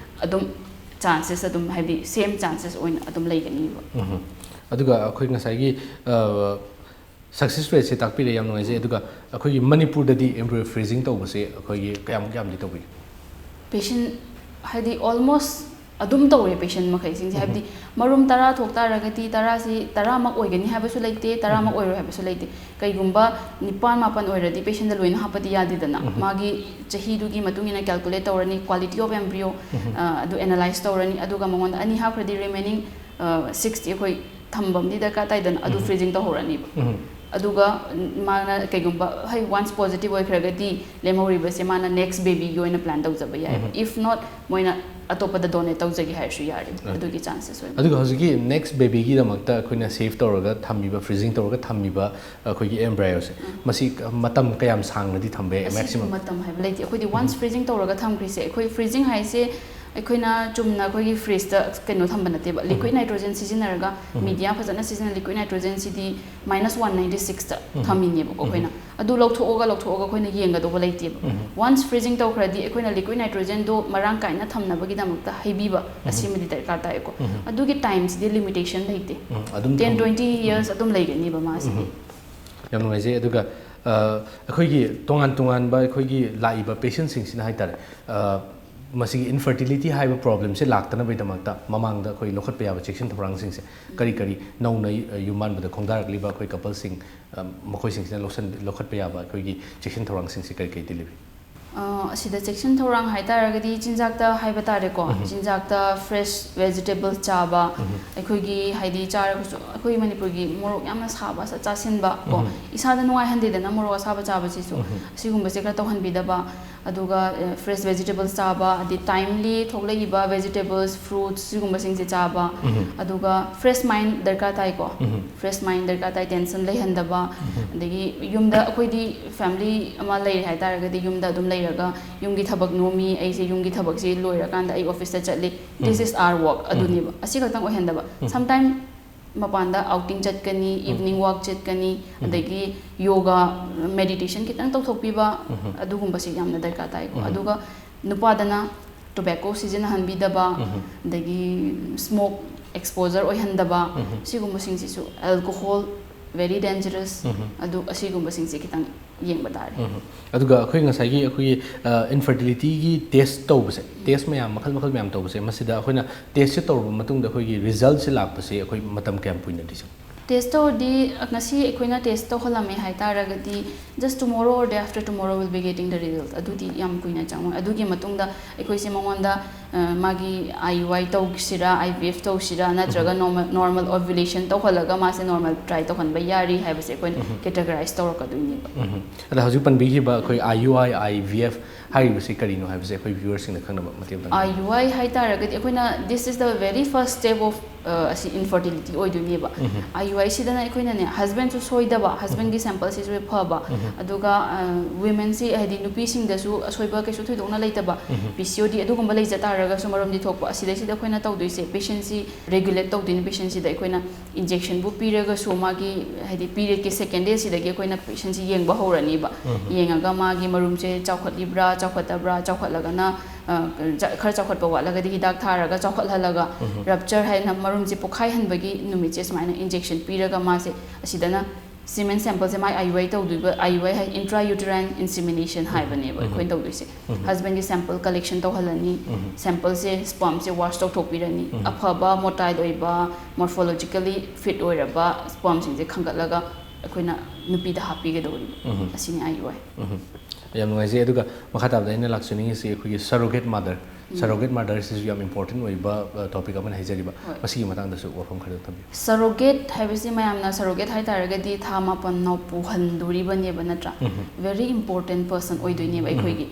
ꯑꯗꯨꯝ ꯆꯥꯟꯁꯦꯁ ꯑꯗꯨꯝ, ꯍꯥꯏꯕꯗꯤ ꯁꯦꯝ ꯆꯥꯟꯁꯦꯁ ꯑꯣꯏꯅ ꯑꯗꯨꯝ ꯂꯩꯒꯅꯤꯕ꯫ ꯑꯗꯨꯒ ꯑꯩꯈꯣꯏ ꯉꯁꯥꯏꯒꯤ ꯁꯛꯁꯦꯁ ꯔꯦꯠꯁꯦ ꯇꯥꯛꯄꯤꯔꯦ, ꯌꯥꯝ ꯅꯨꯡꯉꯥꯏꯖꯩ꯫ ꯑꯗꯨꯒ ꯑꯩꯈꯣꯏꯒꯤ ꯃꯅꯤꯄꯨꯔꯗꯗꯤ ꯑꯦꯝꯕ꯭ꯔꯤꯌꯣ ꯐ꯭ꯔꯤꯖꯤꯡ ꯇꯧꯕꯁꯦ ꯑꯩꯈꯣꯏꯒꯤ ꯀꯌꯥꯝ ꯀꯌꯥꯝꯗꯤ ꯇꯧꯕꯤ? ꯄꯦꯁꯦꯟ, ꯍꯥꯏꯗꯤ, ꯑꯣꯜꯃꯣꯁ ꯑꯗꯨꯝ ꯇꯧꯔꯦ ꯄꯦꯁꯦꯟ ꯃꯈꯩꯁꯤꯡꯁꯦ꯫ ꯍꯥꯏꯕꯗꯤ ꯃꯔꯨꯝ ꯇꯔꯥ ꯊꯣꯛ ꯇꯥꯔꯒꯗꯤ ꯇꯔꯥꯁꯤ, ꯇꯔꯥꯃꯛ ꯑꯣꯏꯒꯅꯤ ꯍꯥꯏꯕꯁꯨ ꯂꯩꯇꯦ, ꯇꯔꯥꯃꯛ ꯑꯣꯏꯔꯣꯏ ꯍꯥꯏꯕꯁꯨ ꯂꯩꯇꯦ꯫ ꯀꯩꯒꯨꯝꯕ ꯅꯤꯄꯥꯟ ꯃꯥꯄꯟ ꯑꯣꯏꯔꯗꯤ ꯄꯦꯁꯦꯟꯗ ꯂꯣꯏꯅ ꯍꯥꯞꯄꯗꯤ ꯌꯥꯗꯦꯗꯅ꯫ ꯃꯥꯒꯤ ꯆꯍꯤꯗꯨꯒꯤ ꯃꯇꯨꯡ ꯏꯟꯅ ꯀꯦꯜꯀꯨꯂꯦꯠ ꯇꯧꯔꯅꯤ, quality of embryo, ꯑ, ꯑꯗꯨ ꯑꯦꯅꯥꯂꯥꯏꯁ ꯇꯧꯔꯅꯤ, ꯑꯗꯨꯒ ꯃꯉꯣꯟꯗ ꯑꯅꯤ ꯍꯥꯞꯈ꯭ꯔꯗꯤ ꯔꯤꯃꯦꯅꯤꯡ, ꯑ, ꯁꯤꯛꯁꯇꯤ ꯑꯩꯈꯣꯏ ꯊꯝꯕ ꯑꯃꯗꯤ ꯗꯔꯀꯥꯔ ꯇꯥꯏꯗꯅ, ꯑꯗꯨ ꯐ꯭ꯔꯤꯖꯤꯡ ꯇꯧꯍꯧꯔꯅꯤꯕ꯫ ꯑꯗꯨꯒ ꯃꯥꯅ ꯀꯩꯒꯨꯝꯕ, ꯍꯣꯏ, ꯋꯥꯟꯁ ꯄꯣꯖꯤꯇꯤꯚ ꯑꯣꯏꯈ꯭ꯔꯒꯗꯤ ꯂꯦꯝꯍꯧꯔꯤꯕꯁꯦ ꯃꯥꯅ ꯅꯦꯛꯁ ꯕꯦꯕꯤꯒꯤ ꯑꯣꯏꯅ ꯄ꯭ꯂꯥꯟ ꯇꯧꯖꯕ ꯌꯥꯏ꯫ ꯏꯐ ꯅꯣꯠ, ꯃꯣꯏꯅ ꯑꯇꯣꯞꯄꯗ ꯗꯣꯅꯦꯠ ꯇꯧꯖꯒꯦ ꯍꯥꯏꯔꯁꯨ ꯌꯥꯔꯦ꯫ ꯑꯗꯨꯒꯤ ꯆꯥꯟꯁꯦꯁ ꯑꯣꯏꯕ꯫ ꯑꯗꯨꯒ ꯍꯧꯖꯤꯛꯀꯤ ꯅꯦꯛꯁ ꯕꯦꯕꯤꯒꯤꯗꯃꯛꯇ ꯑꯩꯈꯣꯏꯅ ꯁꯦꯐ ꯇꯧꯔꯒ ꯊꯝꯕꯤꯕ, ꯐ꯭ꯔꯤꯖꯤꯡ ꯇꯧꯔꯒ ꯊꯝꯕꯤꯕ ꯑꯩꯈꯣꯏꯒꯤ ꯑꯦꯝꯕ꯭ꯔꯥꯏꯌꯣꯁꯦ, ꯃꯁꯤ ꯃꯇꯝ ꯀꯌꯥꯝ ꯁꯥꯡꯅꯗꯤ ꯊꯝꯕ ꯌꯥꯏ, ꯑꯁꯤꯒꯤ ꯃꯦꯛꯁꯤꯃꯝ? ꯃꯇꯝ ꯍꯥꯏꯕ ꯂꯩꯇꯦ꯫ ꯑꯩꯈꯣꯏꯗꯤ ꯋꯥꯟꯁ ꯐ꯭ꯔꯤꯖꯤꯡ ꯇꯧꯔꯒ ꯊꯝꯈ꯭ꯔꯤꯁꯦ, ꯑꯩꯈꯣꯏ ꯐ꯭ꯔꯤꯖꯤꯡ ꯍꯥꯏꯁꯦ ꯑꯩꯈꯣꯏꯅ ꯆꯨꯝꯅ ꯑꯩꯈꯣꯏꯒꯤ ꯐ꯭ꯔꯤꯖꯇ ꯀꯩꯅꯣ ꯊꯝꯕ ꯅꯠꯇꯦꯕ, ꯂꯤꯀ꯭ꯋꯤꯠ ꯅꯥꯏꯇ꯭ꯔꯣꯖꯦꯟ ꯁꯤꯖꯤꯟꯅꯔꯒ, ꯃꯤꯗꯤꯌꯥ ꯐꯖꯅ ꯁꯤꯖꯤꯟꯅ, ꯂꯤꯀ꯭ꯋꯤꯠ ꯅꯥꯏꯇ꯭ꯔꯣꯖꯦꯟꯁꯤꯗꯤ ꯃꯥꯏꯅꯁ ꯋꯥꯟ ꯅꯥꯏꯟꯇꯤ ꯁꯤꯛꯁꯇ ꯊꯝꯃꯤꯅꯦꯕꯀꯣ ꯑꯩꯈꯣꯏꯅ꯫ ꯑꯗꯨ ꯂꯧꯊꯣꯛꯑꯒ, ꯂꯧꯊꯣꯛꯑꯒ ꯑꯩꯈꯣꯏꯅ ꯌꯦꯡꯒꯗꯧꯕ ꯂꯩꯇꯦꯕ꯫ ꯋꯥꯟꯁ ꯐ꯭ꯔꯤꯖꯤꯡ ꯇꯧꯈ꯭ꯔꯗꯤ ꯑꯩꯈꯣꯏꯅ ꯂꯤꯀ꯭ꯋꯤꯠ ꯅꯥꯏꯇ꯭ꯔꯣꯖꯦꯟꯗꯣ ꯃꯔꯥꯡ ꯀꯥꯏꯅ ꯊꯝꯅꯕꯒꯤꯗꯃꯛꯇ ꯍꯩꯕꯤꯕ ꯑꯁꯤꯃꯗꯤ ꯗꯔꯀꯥꯔ ꯇꯥꯏꯀꯣ꯫ ꯑꯗꯨꯒꯤ ꯇꯥꯏꯝꯁꯤꯗꯤ ꯂꯤꯃꯤꯇꯦꯁꯟ ꯂꯩꯇꯦ꯫ ꯑꯗꯨꯝ ꯇꯦꯟ ꯊꯝ- ꯇ꯭ꯋꯦꯟꯇꯤ ꯌꯔꯁ ꯑꯗꯨꯝ ꯂꯩꯒꯅꯤꯕ ꯃꯥꯁꯤꯗꯤ꯫ ꯌꯥꯝ ꯅꯨꯡꯉꯥꯏꯖꯩ꯫ ꯑꯗꯨꯒ, ꯑ, ꯑꯩꯈꯣꯏꯒꯤ ꯇꯣꯉꯥꯟ ꯇꯣꯉꯥꯟꯕ ꯑꯩꯈꯣꯏꯒꯤ ꯂꯥꯛꯏꯕ ꯄꯦꯁꯦꯟꯁꯤꯡꯁꯤꯅ ꯍꯥꯏꯇꯥꯔꯦ, ꯑ, ꯃꯁꯤꯒꯤ ꯏꯟꯐꯔꯇꯤꯂꯤꯇꯤ ꯍꯥꯏꯕ ꯄ꯭ꯔꯣꯕ꯭ꯂꯦꯝꯁꯦ ꯂꯥꯛꯇꯅꯕꯒꯤꯗꯃꯛꯇ ꯃꯃꯥꯡꯗ ꯑꯩꯈꯣꯏ ꯂꯧꯈꯠꯄ ꯌꯥꯕ ꯆꯦꯛꯁꯤꯟ ꯊꯧꯔꯥꯡꯁꯤꯡꯁꯦ ꯀꯔꯤ ꯀꯔꯤ? ꯅꯧꯅ ꯌꯨꯝ ꯄꯥꯟꯕꯗ ꯈꯣꯡꯗꯥꯔꯛꯂꯤꯕ ꯑꯩꯈꯣꯏ ꯀꯄꯜꯁꯤꯡ, ꯃꯈꯣꯏꯁꯤꯡꯁꯤꯅ ꯂꯧꯁꯟ ꯂꯧꯈꯠꯄ ꯌꯥꯕ ꯑꯩꯈꯣꯏꯒꯤ ꯆꯦꯛꯁꯤꯟ ꯊꯧꯔꯥꯡꯁꯤꯡꯁꯦ ꯀꯔꯤ ꯀꯔꯤꯗꯤ ꯂꯩꯕꯤ? ꯑꯁꯤꯗ ꯆꯦꯛꯁꯤꯟ ꯊꯧꯔꯥꯡ ꯍꯥꯏꯇꯥꯔꯒꯗꯤ ꯆꯤꯟꯖꯥꯛꯇ ꯍꯥꯏꯕ ꯇꯥꯔꯦꯀꯣ꯫ ꯆꯤꯟꯖꯥꯛꯇ ꯐ꯭ꯔꯦꯁ ꯚꯦꯖꯤꯇꯦꯕꯜ ꯆꯥꯕ, ꯑꯩꯈꯣꯏꯒꯤ ꯍꯥꯏꯗꯤ ꯆꯥꯔꯒꯁꯨ ꯑꯩꯈꯣꯏ ꯃꯅꯤꯄꯨꯔꯒꯤ ꯃꯣꯔꯣꯛ ꯌꯥꯝꯅ ꯁꯥꯕ ꯆꯥꯁꯤꯟꯕ ꯀꯣ, ꯏꯁꯥꯗ ꯅꯨꯡꯉꯥꯏꯍꯟꯗꯦꯗꯅ ꯃꯣꯔꯣꯛ ꯑꯁꯥꯕ ꯆꯥꯕꯁꯤꯁꯨ꯫ ꯑꯁꯤꯒꯨꯝꯕꯁꯦ ꯈꯔ ꯇꯧꯍꯟꯕꯤꯗꯕ, ꯑꯗꯨꯒ ꯐ꯭ꯔꯦꯁ ꯚꯦꯖꯤꯇꯦꯕꯜ ꯆꯥꯕ, ꯑꯗꯩ ꯇꯥꯏꯝꯂꯤ ꯊꯣꯛꯂꯛꯏꯕ ꯚꯦꯖꯤꯇꯦꯕꯜꯁ, ꯐ꯭ꯔꯨꯠꯁ ꯁꯤꯒꯨꯝꯕꯁꯤꯡꯁꯦ ꯆꯥꯕ, ꯑꯗꯨꯒ ꯐ꯭ꯔꯦꯁ ꯃꯥꯏꯟ ꯗꯔꯀꯥꯔ ꯇꯥꯏꯀꯣ꯫ ꯐ꯭ꯔꯦꯁ ꯃꯥꯏꯟ ꯗꯔꯀꯥꯔ ꯇꯥꯏ, ꯇꯦꯟꯁꯟ ꯂꯩꯍꯟꯗꯕ꯫ ꯑꯗꯒꯤ ꯌꯨꯝꯗ ꯑꯩꯈꯣꯏꯗꯤ ꯐꯦꯃꯤꯂꯤ ꯑꯃ ꯂꯩꯔꯦ ꯍꯥꯏꯇꯥꯔꯒꯗꯤ ꯌꯨꯝꯗ ꯑꯗꯨꯝ ꯂꯩꯔꯒ ꯌꯨꯝꯒꯤ ꯊꯕꯛ ꯅꯣꯝꯃꯤ, ꯑꯩꯁꯦ ꯌꯨꯝꯒꯤ ꯊꯕꯛꯁꯤ ꯂꯣꯏꯔꯀꯥꯟꯗ ꯑꯩ ꯑꯣꯐꯤꯁꯇ ꯆꯠꯂꯤ, this is our work, ꯑꯗꯨꯅꯦꯕ꯫ ꯑꯁꯤ ꯈꯛꯇꯪ ꯑꯣꯏꯍꯟꯗꯕ, ꯁꯝꯇꯥꯏꯝ ꯃꯄꯥꯟꯗ ꯑꯥꯎꯇꯤꯡ ꯆꯠꯀꯅꯤ, ꯏꯚꯤꯅꯤꯡ ꯋꯥꯛ ꯆꯠꯀꯅꯤ, ꯑꯗꯒꯤ ꯌꯣꯒꯥ, ꯃꯦꯗꯤꯇꯦꯁꯟ ꯈꯤꯇꯪ ꯇꯧꯊꯣꯛꯄꯤꯕ, ꯑꯗꯨꯒꯨꯝꯕꯁꯤ ꯌꯥꯝꯅ ꯗꯔꯀꯥꯔ ꯇꯥꯏꯀꯣ꯫ ꯑꯗꯨꯒ ꯅꯨꯄꯥꯗꯅ ꯇꯣꯕꯦꯀꯣ ꯁꯤꯖꯤꯟꯅꯍꯟꯕꯤꯗꯕ, ꯑꯗꯒꯤ ꯁ꯭ꯃꯣꯛ ꯑꯦꯛꯁꯄꯣꯖꯔ ꯑꯣꯏꯍꯟꯗꯕ, ꯁꯤꯒꯨꯝꯕꯁꯤꯡꯁꯤꯁꯨ, ꯑꯦꯜꯀꯣꯍꯣꯜ, ꯚꯦꯔꯤ ꯗꯦꯟꯖꯔꯁ, ꯑꯗꯨ ꯑꯁꯤꯒꯨꯝꯕꯁꯤꯡꯁꯦ ꯈꯤꯇꯪ ꯌꯦꯡꯕ ꯇꯥꯔꯦ꯫ ꯑꯗꯨꯒ ꯑꯩꯈꯣꯏ ꯉꯁꯥꯏꯒꯤ ꯑꯩꯈꯣꯏꯒꯤ ꯏꯟꯐꯔꯇꯤꯂꯤꯇꯤꯒꯤ ꯇꯦꯁ ꯇꯧꯕꯁꯦ, ꯇꯦꯁ ꯃꯌꯥꯝ, ꯃꯈꯜ ꯃꯈꯜ ꯃꯌꯥꯝ ꯇꯧꯕꯁꯦ, ꯃꯁꯤꯗ ꯑꯩꯈꯣꯏꯅ ꯇꯦꯁꯁꯦ ꯇꯧꯔꯕ ꯃꯇꯨꯡꯗ ꯑꯩꯈꯣꯏꯒꯤ ꯔꯤꯖꯜꯠꯁꯦ ꯂꯥꯛꯄꯁꯦ ꯑꯩꯈꯣꯏ ꯃꯇꯝ ꯀꯌꯥꯝ ꯀꯨꯏꯅꯗꯤ ꯆꯪꯏ? ꯇꯦꯁ ꯇꯧꯔꯗꯤ ꯉꯁꯤ ꯑꯩꯈꯣꯏꯅ ꯇꯦꯁ ꯇꯧꯍꯜꯂꯝꯃꯦ ꯍꯥꯏ ꯇꯥꯔꯒꯗꯤ, just tomorrow or day after tomorrow will be getting the result꯫ ꯑꯗꯨꯗꯤ ꯌꯥꯝ ꯀꯨꯏꯅ ꯆꯪꯉꯣꯏ꯫ ꯑꯗꯨꯒꯤ ꯃꯇꯨꯡꯗ ꯑꯩꯈꯣꯏꯁꯦ ꯃꯉꯣꯟꯗ ꯃꯥꯒꯤ ꯑꯥꯏ ꯌꯨ ꯑꯥꯏ ꯇꯧꯁꯤꯔꯥ, ꯑꯥꯏ ꯚꯤ ꯑꯦꯐ ꯇꯧꯁꯤꯔꯥ, ꯅꯠꯇ꯭ꯔꯒ ꯅꯣꯔꯃꯦꯜ, ꯅꯣꯔꯃꯦꯜ ꯑꯣꯚꯨꯂꯦꯁꯟ ꯇꯧꯍꯜꯂꯒ ꯃꯥꯁꯦ ꯅꯣꯔꯃꯦꯜ ꯇ꯭ꯔꯥꯏ ꯇꯧꯍꯟꯕ ꯌꯥꯔꯤ ꯍꯥꯏꯕꯁꯦ ꯑꯩꯈꯣꯏꯅ ꯀꯦꯇꯒꯔꯥꯏꯁ ꯇꯧꯔꯛꯀꯗꯣꯏꯅꯦꯕ꯫ ꯑꯗ ꯍꯧꯖꯤꯛ ꯄꯟꯕꯤꯈꯤꯕ ꯑꯩꯈꯣꯏ I U I, I V F ꯍꯥꯏꯔꯤꯕꯁꯤ ꯀꯔꯤꯅꯣ ꯍꯥꯏꯕꯁꯦ ꯑꯩꯈꯣꯏ ꯚ꯭ꯌꯨꯋꯔꯁꯤꯡꯅ ꯈꯪꯅꯕ ꯃꯇꯦꯡ ꯄꯥꯡꯕꯤꯌꯨ꯫ ꯑꯥꯏ ꯌꯨ ꯑꯥꯏ ꯍꯥꯏ ꯇꯥꯔꯒꯗꯤ ꯑꯩꯈꯣꯏꯅ, this is the very first step of ꯑꯁꯤ ꯏꯟꯐꯔꯇꯤꯂꯤꯇꯤ ꯑꯣꯏꯗꯣꯏꯅꯦꯕ꯫ ꯑꯥꯏ ꯌꯨ ꯑꯥꯏ ꯁꯤꯗꯅ ꯑꯩꯈꯣꯏꯅꯅꯦ, ꯍꯁꯕꯦꯟꯁꯨ ꯁꯣꯏꯗꯕ, ꯍꯁꯕꯦꯟꯒꯤ ꯁꯦꯝꯄꯜꯁꯤꯁꯨ ꯐꯕ, ꯑꯗꯨꯒ ꯋꯤꯃꯦꯟꯁꯤ ꯍꯥꯏꯗꯤ ꯅꯨꯄꯤꯁꯤꯡꯗꯁꯨ ꯑꯁꯣꯏꯕ ꯀꯩꯁꯨ ꯊꯣꯏꯗꯣꯛꯅ ꯂꯩꯇꯕ, ꯄꯤ ꯁꯤ ꯑꯣ ꯗꯤ ꯑꯗꯨꯒꯨꯝꯕ ꯂꯩꯖ ꯇꯥꯔꯒꯁꯨ ꯃꯔꯝꯗꯤ ꯊꯣꯛꯄ꯫ ꯑꯁꯤꯗꯩꯁꯤꯗ ꯑꯩꯈꯣꯏꯅ ꯇꯧꯗꯣꯏꯁꯦ, ꯄꯦꯁꯦꯟꯁꯤ ꯔꯦꯒꯨꯂꯦꯠ ꯇꯧꯗꯣꯏꯅꯤ꯫ ꯄꯦꯁꯦꯟꯁꯤꯗ ꯑꯩꯈꯣꯏꯅ ꯏꯟꯖꯦꯛꯁꯟꯕꯨ ꯄꯤꯔꯒꯁꯨ ꯃꯥꯒꯤ ꯍꯥꯏꯗꯤ ꯄꯤꯔꯤꯌꯠꯀꯤ ꯁꯦꯀꯦꯟ ꯗꯦꯁꯤꯗꯒꯤ ꯑꯩꯈꯣꯏꯅ ꯄꯦꯁꯦꯟꯁꯤ ꯌꯦꯡꯕ ꯍꯧꯔꯅꯤꯕ꯫ ꯌꯦꯡꯉꯒ ꯃꯥꯒꯤ ꯃꯔꯨꯝꯁꯦ ꯆꯥꯎꯈꯠꯂꯤꯕ꯭ꯔꯥ, ꯆꯥꯎꯈꯠꯇꯕ꯭ꯔꯥ, ꯆꯥꯎꯈꯠꯂꯒꯅ ꯈꯔ ꯆꯥꯎꯈꯠꯄ ꯋꯥꯠꯂꯒꯗꯤ ꯍꯤꯗꯥꯛ ꯊꯥꯔꯒ ꯆꯥꯎꯈꯠꯍꯜꯂꯒ, ꯔꯞꯆꯔ ꯍꯥꯏꯅ ꯃꯔꯨꯝꯁꯦ ꯄꯣꯛꯈꯥꯏꯍꯟꯕꯒꯤ ꯅꯨꯃꯤꯠꯁꯦ ꯁꯨꯃꯥꯏꯅ ꯏꯟꯖꯦꯛꯁꯟ ꯄꯤꯔꯒ ꯃꯥꯁꯦ ꯑꯁꯤꯗꯅ Semen sampleꯁꯦ my I U I ꯇꯧꯗꯣꯏꯕ, I U I high intrauterine insemination ꯍꯥꯏꯕꯅꯦꯕ ꯑꯩꯈꯣꯏꯅ ꯇꯧꯗꯣꯏꯁꯦ꯫ Husbandꯒꯤ sample collection ꯇꯧꯍꯜꯂꯅꯤ, sampleꯁꯦ spermꯁꯦ wash ꯇꯧꯊꯣꯛꯄꯤꯔꯅꯤ, ꯑꯐꯕ motile ꯑꯣꯏꯕ, morphologically fit ꯑꯣꯏꯔꯕ spermꯁꯤꯡꯁꯦ ꯈꯟꯒꯠꯂꯒ ꯑꯩꯈꯣꯏꯅ ꯅꯨꯄꯤꯗ ꯍꯥꯞꯄꯤꯒꯗꯧꯔꯤꯕ꯫ ꯑꯁꯤꯅꯤ I U I꯫ ꯌꯥꯝ ꯅꯨꯡꯉꯥꯏꯖꯩ꯫ ꯑꯗꯨꯒ ꯃꯈꯥ ꯇꯥꯕꯗ ꯑꯩꯅ ꯂꯥꯛꯆꯅꯤꯡꯉꯤꯁꯤ ꯑꯩꯈꯣꯏꯒꯤ surrogate mother꯫ Surrogate motherꯁꯤꯁꯨ ꯌꯥꯝ important ꯑꯣꯏꯕ topic ꯑꯃꯅꯤ ꯍꯥꯏꯖꯔꯤꯕ꯫ ꯍꯣꯏ꯫ ꯃꯁꯤꯒꯤ ꯃꯇꯥꯡꯗꯁꯨ ꯋꯥꯐꯝ ꯈꯔꯗꯪ ꯊꯝꯕꯤꯌꯨ꯫ Surrogate ꯍꯥꯏꯕꯁꯤ ꯃꯌꯥꯝꯅ surrogate ꯍꯥꯏꯇꯥꯔꯒꯗꯤ ꯊꯥ ꯃꯥꯄꯟ ꯅꯥꯎ ꯄꯨꯍꯟꯗꯣꯔꯤꯕꯅꯦꯕ ꯅꯠꯇ꯭ꯔꯥ? Very important person ꯑꯣꯏꯗꯣꯏꯅꯦꯕ ꯑꯩꯈꯣꯏꯒꯤ꯫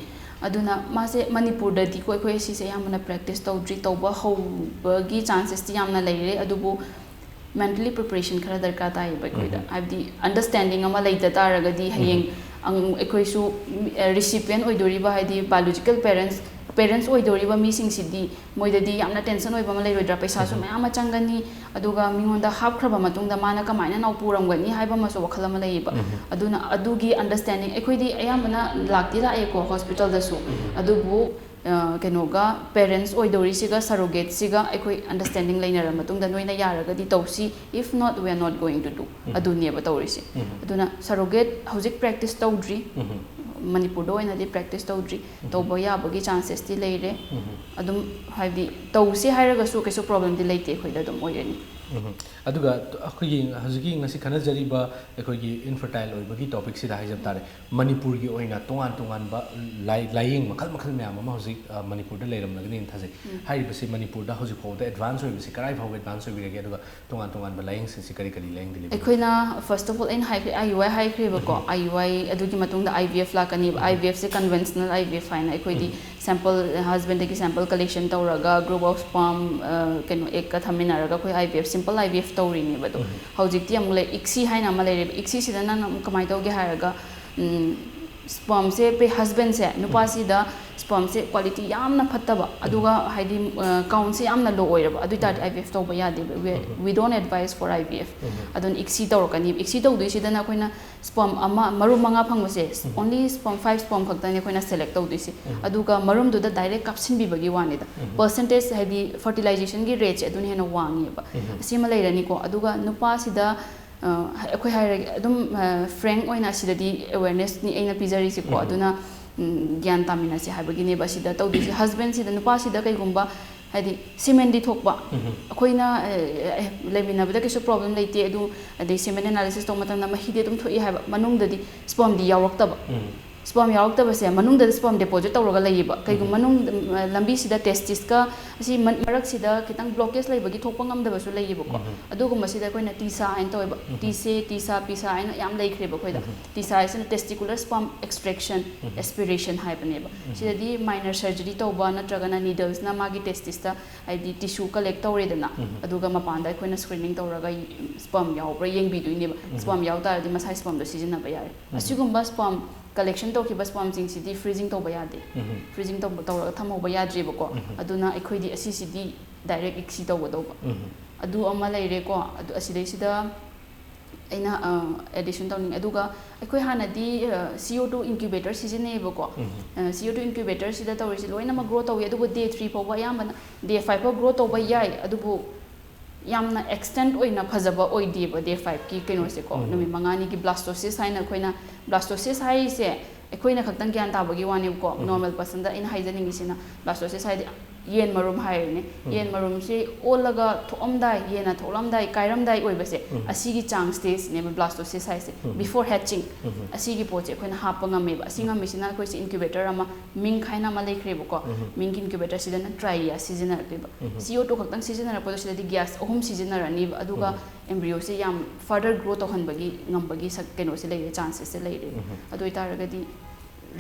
ꯑꯗꯨꯅ ꯃꯥꯁꯦ ꯃꯅꯤꯄꯨꯔꯗꯗꯤꯀꯣ ꯑꯩꯈꯣꯏ ꯁꯤꯁꯦ ꯑꯌꯥꯝꯕꯅ practice ꯇꯧꯗ꯭ꯔꯤ, ꯇꯧꯕ ꯍꯧꯕꯒꯤ chancesꯇꯤ ꯌꯥꯝꯅ ꯂꯩꯔꯦ, ꯑꯗꯨꯕꯨ mentally preparation ꯈꯔ ꯗꯔꯀꯥꯔ ꯇꯥꯏꯌꯦꯕ ꯑꯩꯈꯣꯏꯗ꯫ ꯍꯥꯏꯕꯗꯤ understanding ꯑꯃ ꯂꯩꯇ ꯇꯥꯔꯒꯗꯤ ꯍꯌꯦꯡ ꯑꯪ-, ꯑꯩꯈꯣꯏꯁꯨ recipient ꯑꯣꯏꯗꯣꯔꯤꯕ ꯍꯥꯏꯗꯤ biological parents, parents ꯑꯣꯏꯗꯣꯔꯤꯕ ꯃꯤꯁꯤꯡꯁꯤꯗꯤ ꯃꯣꯏꯗꯗꯤ ꯌꯥꯝꯅ tension ꯑꯣꯏꯕ ꯑꯃ ꯂꯩꯔꯣꯏꯗ꯭ꯔꯥ? ꯄꯩꯁꯥꯁꯨ ꯃꯌꯥꯝ ꯑꯃ ꯆꯪꯒꯅꯤ, ꯑꯗꯨꯒ ꯃꯤꯉꯣꯟꯗ ꯍꯥꯞꯈ꯭ꯔꯕ ꯃꯇꯨꯡꯗ ꯃꯥꯅ ꯀꯃꯥꯏꯅ ꯅꯥꯎ ꯄꯨꯔꯝꯒꯅꯤ ꯍꯥꯏꯕ ꯑꯃꯁꯨ ꯋꯥꯈꯜ ꯑꯃ ꯂꯩꯌꯦꯕ꯫ ꯑꯗꯨꯅ ꯑꯗꯨꯒꯤ understanding ꯑꯩꯈꯣꯏꯗꯤ ꯑꯌꯥꯝꯕꯅ ꯂꯥꯛꯇꯤ ꯂꯥꯛꯑꯦꯀꯣ hospitalꯗꯁꯨ, ꯑꯗꯨꯕꯨ ꯑ, ꯀꯩꯅꯣꯒ parents ꯑꯣꯏꯗꯧꯔꯤꯁꯤꯒ surrogateꯁꯤꯒ ꯑꯩꯈꯣꯏ understanding ꯂꯩꯅꯔ ꯃꯇꯨꯡꯗ ꯅꯣꯏꯅ ꯌꯥꯔꯒꯗꯤ ꯇꯧꯁꯤ, if not we are not going to do, ꯑꯗꯨꯅꯦꯕ ꯇꯧꯔꯤꯁꯦ꯫ ꯑꯗꯨꯅ surrogate ꯍꯧꯖꯤꯛ practice ꯇꯧꯗ꯭ꯔꯤ, ꯃꯅꯤꯄꯨꯔꯗ ꯑꯣꯏꯅꯗꯤ practice ꯇꯧꯗ꯭ꯔꯤ꯫ ꯇꯧꯕ ꯌꯥꯕꯒꯤ chancesꯇꯤ ꯂꯩꯔꯦ꯫ ꯑꯗꯨꯝ ꯍꯥꯏꯕꯗꯤ ꯇꯧꯁꯤ ꯍꯥꯏꯔꯒꯁꯨ ꯀꯩꯁꯨ problemꯗꯤ ꯂꯩꯇꯦ, ꯑꯩꯈꯣꯏꯗ ꯑꯗꯨꯝ ꯑꯣꯏꯔꯅꯤ꯫ ꯑꯗꯨꯒ ꯑꯩꯈꯣꯏꯒꯤ ꯍꯧꯖꯤꯛꯀꯤ ꯉꯁꯤ ꯈꯟꯅꯖꯔꯤꯕ ꯑꯩꯈꯣꯏꯒꯤ infertile ꯑꯣꯏꯕꯒꯤ topicꯁꯤꯗ ꯍꯥꯏꯖꯕ ꯇꯥꯔꯦ, ꯃꯅꯤꯄꯨꯔꯒꯤ ꯑꯣꯏꯅ ꯇꯣꯉꯥꯟ ꯇꯣꯉꯥꯟꯕ ꯂꯥꯏ-, ꯂꯥꯏꯌꯦꯡ ꯃꯈꯜ ꯃꯈꯜ ꯃꯌꯥꯝ ꯑꯃ ꯍꯧꯖꯤꯛ, ꯑ, ꯃꯅꯤꯄꯨꯔꯗ ꯂꯩꯔꯝꯂꯒꯅꯤꯅ ꯊꯥꯖꯩ꯫ ꯍꯥꯏꯔꯤꯕꯁꯤ ꯃꯅꯤꯄꯨꯔꯗ ꯍꯧꯖꯤꯛ ꯐꯥꯎꯕꯗ advance ꯑꯣꯏꯕꯁꯤ ꯀꯗꯥꯏ ꯐꯥꯎꯕ advance ꯑꯣꯏꯕꯤꯔꯒꯦ? ꯑꯗꯨꯒ ꯇꯣꯉꯥꯟ ꯇꯣꯉꯥꯟꯕ ꯂꯥꯏꯌꯦꯡꯁꯤꯡꯁꯤ ꯀꯔꯤ ꯀꯔꯤ ꯂꯥꯏꯌꯦꯡꯗ ꯂꯩꯕꯤꯕꯒꯦ? ꯑꯩꯈꯣꯏꯅ first of all ꯑꯩꯅ ꯍꯥꯏꯈ꯭ꯔꯦ, I U I ꯍꯥꯏꯈ꯭ꯔꯦꯕꯀꯣ꯫ I U I ꯑꯗꯨꯒꯤ ꯃꯇꯨꯡꯗ I V F ꯂꯥꯛꯀꯅꯤꯕ꯫ I V Fꯁꯦ conventional I V F ꯍꯥꯏꯅ ꯑꯩꯈꯣꯏꯗꯤ sample, husbandꯗꯒꯤ sample collection ꯇꯧꯔꯒ group of sperm, ꯑ, ꯀꯩꯅꯣ, eggꯀ ꯊꯝꯃꯤꯟꯅꯔꯒ ꯑꯩꯈꯣꯏ I V F, simple I V F ꯇꯧꯔꯤꯅꯦꯕ꯫ ꯑꯗꯣ ꯍꯧꯖꯤꯛꯇꯤ ꯑꯃꯨꯛ ꯂꯩ, ICSI ꯍꯥꯏꯅ ꯑꯃ ꯂꯩꯔꯦꯕ꯫ ICSIꯁꯤꯗ ꯅꯪꯅ ꯑꯃꯨꯛ ꯀꯃꯥꯏꯅ ꯇꯧꯒꯦ ꯍꯥꯏꯔꯒ, ꯎꯝ, spermꯁꯦ ꯄꯦ-, husbandꯁꯦ, ꯅꯨꯄꯥꯁꯤꯗ spermꯁꯦ quality ꯌꯥꯝꯅ ꯐꯠꯇꯕ, ꯑꯗꯨꯒ ꯍꯥꯏꯗꯤ, ꯑ, countꯁꯦ ꯌꯥꯝꯅ low ꯑꯣꯏꯔꯕ, ꯑꯗꯨ ꯑꯣꯏ ꯇꯥꯔꯗꯤ I V F ꯇꯧꯕ ꯌꯥꯗꯦꯕ꯫ We, we don't advise for I V F꯫ ꯑꯗꯨꯅ ICSI ꯇꯧꯔꯛꯀꯅꯤ꯫ ICSI ꯇꯧꯗꯣꯏꯁꯤꯗꯅ ꯑꯩꯈꯣꯏꯅ sperm ꯑꯃ, ꯃꯔꯨꯝ ꯃꯉꯥ ꯐꯪꯕꯁꯦ, only sperm, five sperm ꯈꯛꯇꯅꯤ ꯑꯩꯈꯣꯏꯅ select ꯇꯧꯗꯣꯏꯁꯦ꯫ ꯑꯗꯨꯒ ꯃꯔꯨꯝꯗꯨꯗ direct ꯀꯥꯞꯁꯤꯟꯕꯤꯕꯒꯤ ꯋꯥꯅꯤꯗ꯫ Percentage ꯍꯥꯏꯗꯤ fertilizationꯒꯤ rateꯁꯦ ꯑꯗꯨꯅ ꯍꯦꯟꯅ ꯋꯥꯡꯉꯦꯕ꯫ ꯑꯁꯤꯃ ꯂꯩꯔꯅꯤꯀꯣ꯫ ꯑꯗꯨꯒ ꯅꯨꯄꯥꯁꯤꯗ ꯑꯩꯈꯣꯏ ꯍꯥꯏꯔꯒꯦ ꯑꯗꯨꯝ ꯐ꯭ꯔꯦꯡ ꯑꯣꯏꯅ ꯑꯁꯤꯗꯗꯤ ꯑꯦꯋꯦꯔꯅꯦꯁꯅꯤ ꯑꯩꯅ ꯄꯤꯖꯔꯤꯁꯦꯀꯣ꯫ ꯑꯗꯨꯅ ꯒ꯭ꯌꯥꯟ ꯇꯥꯃꯤꯟꯅꯁꯦ ꯍꯥꯏꯕꯒꯤꯅꯦꯕ ꯑꯁꯤꯗ ꯇꯧꯗꯣꯏꯁꯦ꯫ ꯍꯁꯕꯦꯟꯁꯤꯗ, ꯅꯨꯄꯥꯁꯤꯗ ꯀꯩꯒꯨꯝꯕ ꯍꯥꯏꯗꯤ ꯁꯤꯃꯦꯟꯗꯤ ꯊꯣꯛꯄ, ꯑꯩꯈꯣꯏꯅ ꯂꯩꯃꯤꯟꯅꯕꯗ ꯀꯩꯁꯨ ꯄ꯭ꯔꯣꯕ꯭ꯂꯦꯝ ꯂꯩꯇꯦ ꯑꯗꯨ, ꯑꯗꯩ ꯁꯤꯃꯦꯟ ꯑꯦꯅꯥꯂꯤꯁꯤꯁ ꯇꯧꯕ ꯃꯇꯝꯗ ꯃꯍꯤꯗꯤ ꯑꯗꯨꯝ ꯊꯣꯛꯏ ꯍꯥꯏꯕ, ꯃꯅꯨꯡꯗꯗꯤ ꯁ꯭ꯄꯔꯝꯗꯤ ꯌꯥꯎꯔꯛꯇꯕ꯫ ꯁ꯭ꯄꯔꯝ ꯌꯥꯎꯔꯛꯇꯕꯁꯦ ꯃꯅꯨꯡꯗ ꯁ꯭ꯄꯔꯝ ꯗꯤꯄꯣꯖꯤꯠ ꯇꯧꯔꯒ ꯂꯩꯌꯦꯕ꯫ ꯀꯩꯒꯨꯝꯕ ꯃꯅꯨꯡ ꯂꯝꯕꯤꯁꯤꯗ ꯇꯦꯁꯇꯤꯁꯀ ꯑꯁꯤ ꯃꯔꯛꯁꯤꯗ ꯈꯤꯇꯪ ꯕ꯭ꯂꯣꯀꯦꯖ ꯂꯩꯕꯒꯤ ꯊꯣꯛꯄ ꯉꯝꯗꯕꯁꯨ ꯂꯩꯌꯦꯕꯀꯣ꯫ ꯑꯗꯨꯒꯨꯝꯕꯁꯤꯗ ꯑꯩꯈꯣꯏꯅ ꯇꯤꯁꯥ ꯍꯥꯏꯅ ꯇꯧꯋꯦꯕ꯫ ꯇꯤꯁꯦ, ꯇꯤꯁꯥ, ꯄꯤꯁꯥ ꯍꯥꯏꯅ ꯌꯥꯝ ꯂꯩꯈ꯭ꯔꯦꯕ ꯑꯩꯈꯣꯏꯗ꯫ ꯇꯤꯁꯥ ꯍꯥꯏꯁꯤꯅ testicular sperm extraction, aspiration ꯍꯥꯏꯕꯅꯦꯕ꯫ ꯁꯤꯗꯗꯤ ꯃꯥꯏꯅꯔ ꯁꯔꯖꯔꯤ ꯇꯧꯕ ꯅꯠꯇ꯭ꯔꯒꯅ ꯅꯤꯗꯜꯁꯅ ꯃꯥꯒꯤ ꯇꯦꯁꯇꯤꯁꯇ ꯍꯥꯏꯗꯤ ꯇꯤꯁꯨ ꯀꯂꯦꯛ ꯇꯧꯔꯦꯗꯅ, ꯑꯗꯨꯒ ꯃꯄꯥꯟꯗ ꯑꯩꯈꯣꯏꯅ ꯁ꯭ꯀ꯭ꯔꯤꯅꯤꯡ ꯇꯧꯔꯒ ꯁ꯭ꯄꯔꯝ ꯌꯥꯎꯕ꯭ꯔꯥ ꯌꯦꯡꯕꯤꯗꯣꯏꯅꯦꯕ꯫ ꯁ꯭ꯄꯔꯝ ꯌꯥꯎ ꯇꯥꯔꯗꯤ ꯃꯁꯥꯏ ꯁ꯭ꯄꯔꯝꯗꯣ ꯁꯤꯖꯤꯟꯅꯕ ꯌꯥꯔꯦ꯫ ꯑꯁꯤꯒꯨꯝꯕ ꯁ꯭ꯄꯔꯝ ꯀꯂꯦꯛꯁꯟ ꯇꯧꯈꯤꯕ ꯁ꯭ꯄꯔꯝꯁꯤꯡꯁꯤꯗꯤ ꯐ꯭ꯔꯤꯖꯤꯡ ꯇꯧꯕ ꯌꯥꯗꯦ꯫ ꯐ꯭ꯔꯤꯖꯤꯡ ꯇꯧꯕ, ꯇꯧꯔꯒ ꯊꯝꯍꯧꯕ ꯌꯥꯗ꯭ꯔꯤꯕꯀꯣ꯫ ꯑꯗꯨꯅ ꯑꯩꯈꯣꯏꯗꯤ ꯑꯁꯤꯁꯤꯗꯤ ꯗꯥꯏꯔꯦꯛ ꯏꯛꯁꯤ ꯇꯧꯒꯗꯧꯕ꯫ ꯑꯗꯨ ꯑꯃ ꯂꯩꯔꯦꯀꯣ꯫ ꯑꯗꯨ ꯑꯁꯤꯗꯩꯁꯤꯗ ꯑꯩꯅ ꯑꯦꯗꯤꯁꯟ ꯇꯧꯅꯤꯡꯉꯦ꯫ ꯑꯗꯨꯒ ꯑꯩꯈꯣꯏ ꯍꯥꯟꯅꯗꯤ CO two incubator ꯁꯤꯖꯤꯟꯅꯩꯌꯦꯕꯀꯣ꯫ CO two incubator ꯁꯤꯗ ꯇꯧꯔꯤꯁꯤ ꯂꯣꯏꯅꯃꯛ ꯒ꯭ꯔꯣ ꯇꯧꯏ, ꯑꯗꯨꯕꯨ ꯗꯦ ꯊ꯭ꯔꯤ ꯐꯥꯎꯕ ꯑꯌꯥꯝꯕꯅ, ꯗꯦ ꯐꯥꯏꯚ ꯐꯥꯎ ꯒ꯭ꯔꯣ ꯇꯧꯕ ꯌꯥꯏ, ꯑꯗꯨꯕꯨ ꯌꯥꯝꯅ ꯑꯦꯛꯁꯇꯦꯟ ꯑꯣꯏꯅ ꯐꯖꯕ ꯑꯣꯏꯗꯦꯕ ꯗꯦ ꯐꯥꯏꯚꯀꯤ ꯀꯩꯅꯣꯁꯦꯀꯣ꯫ ꯅꯨꯃꯤꯠ ꯃꯉꯥꯅꯤꯒꯤ ꯕ꯭ꯂꯥꯁꯇꯣꯁꯤꯁ ꯍꯥꯏꯅ ꯑꯩꯈꯣꯏꯅ, ꯕ꯭ꯂꯥꯁꯇꯣꯁꯤꯁ ꯍꯥꯏꯔꯤꯁꯦ ꯑꯩꯈꯣꯏꯅ ꯈꯛꯇꯪ ꯒ꯭ꯌꯥꯟ ꯇꯥꯕꯒꯤ ꯋꯥꯅꯦꯕꯀꯣ꯫ ꯅꯣꯔꯃꯦꯜ ꯄꯔꯁꯟꯗ ꯑꯩꯅ ꯍꯥꯏꯖꯅꯤꯡꯉꯤꯁꯤꯅ ꯕ꯭ꯂꯥꯁꯇꯣꯁꯤꯁ ꯍꯥꯏꯗꯤ ꯌꯦꯟ ꯃꯔꯨꯝ ꯍꯥꯏꯔꯤꯅꯦ꯫ ꯌꯦꯟ ꯃꯔꯨꯝꯁꯤ ꯑꯣꯜꯂꯒ ꯊꯣꯛꯑꯝꯗꯥꯏ, ꯍꯦꯟꯅ ꯊꯣꯛꯂꯝꯗꯥꯏ, ꯀꯥꯏꯔꯝꯗꯥꯏ ꯑꯣꯏꯕꯁꯦ, ꯑꯁꯤꯒꯤ ꯆꯥꯡ ꯁ꯭ꯇꯦꯖꯅꯦꯕ ꯕ꯭ꯂꯥꯁꯇꯣꯁꯤꯁ ꯍꯥꯏꯁꯦ, before hatching꯫ ꯑꯁꯤꯒꯤ ꯄꯣꯠꯁꯦ ꯑꯩꯈꯣꯏꯅ ꯍꯥꯞꯄ ꯉꯝꯃꯦꯕ꯫ ꯑꯁꯤ ꯉꯝꯃꯤꯁꯤꯅ ꯑꯩꯈꯣꯏꯁꯤ incubator ꯑꯃ, ꯃꯤꯡ ꯍꯥꯏꯅ ꯑꯃ ꯂꯩꯈ꯭ꯔꯦꯕꯀꯣ꯫ ꯃꯤꯡꯒꯤ incubator ꯁꯤꯗꯅ ꯇ꯭ꯔꯥꯏꯌꯥ ꯁꯤꯖꯤꯟꯅꯔꯛꯇꯣꯏꯕ꯫ CO two ꯈꯛꯇꯪ ꯁꯤꯖꯤꯟꯅꯔꯛꯄꯗꯣ ꯁꯤꯗꯗꯤ ꯒ꯭ꯌꯥꯁ ꯑꯍꯨꯝ ꯁꯤꯖꯤꯟꯅꯔꯅꯤꯕ, ꯑꯗꯨꯒ embryo ꯁꯦ ꯌꯥꯝ further grow ꯇꯧꯍꯟꯕꯒꯤ ꯉꯝꯕꯒꯤ ꯁꯛ-, ꯀꯩꯅꯣꯁꯦ ꯂꯩꯔꯦ, ꯆꯥꯟꯁꯦꯁꯁꯦ ꯂꯩꯔꯦ꯫ ꯑꯗꯨ ꯑꯣꯏꯇꯥꯔꯒꯗꯤ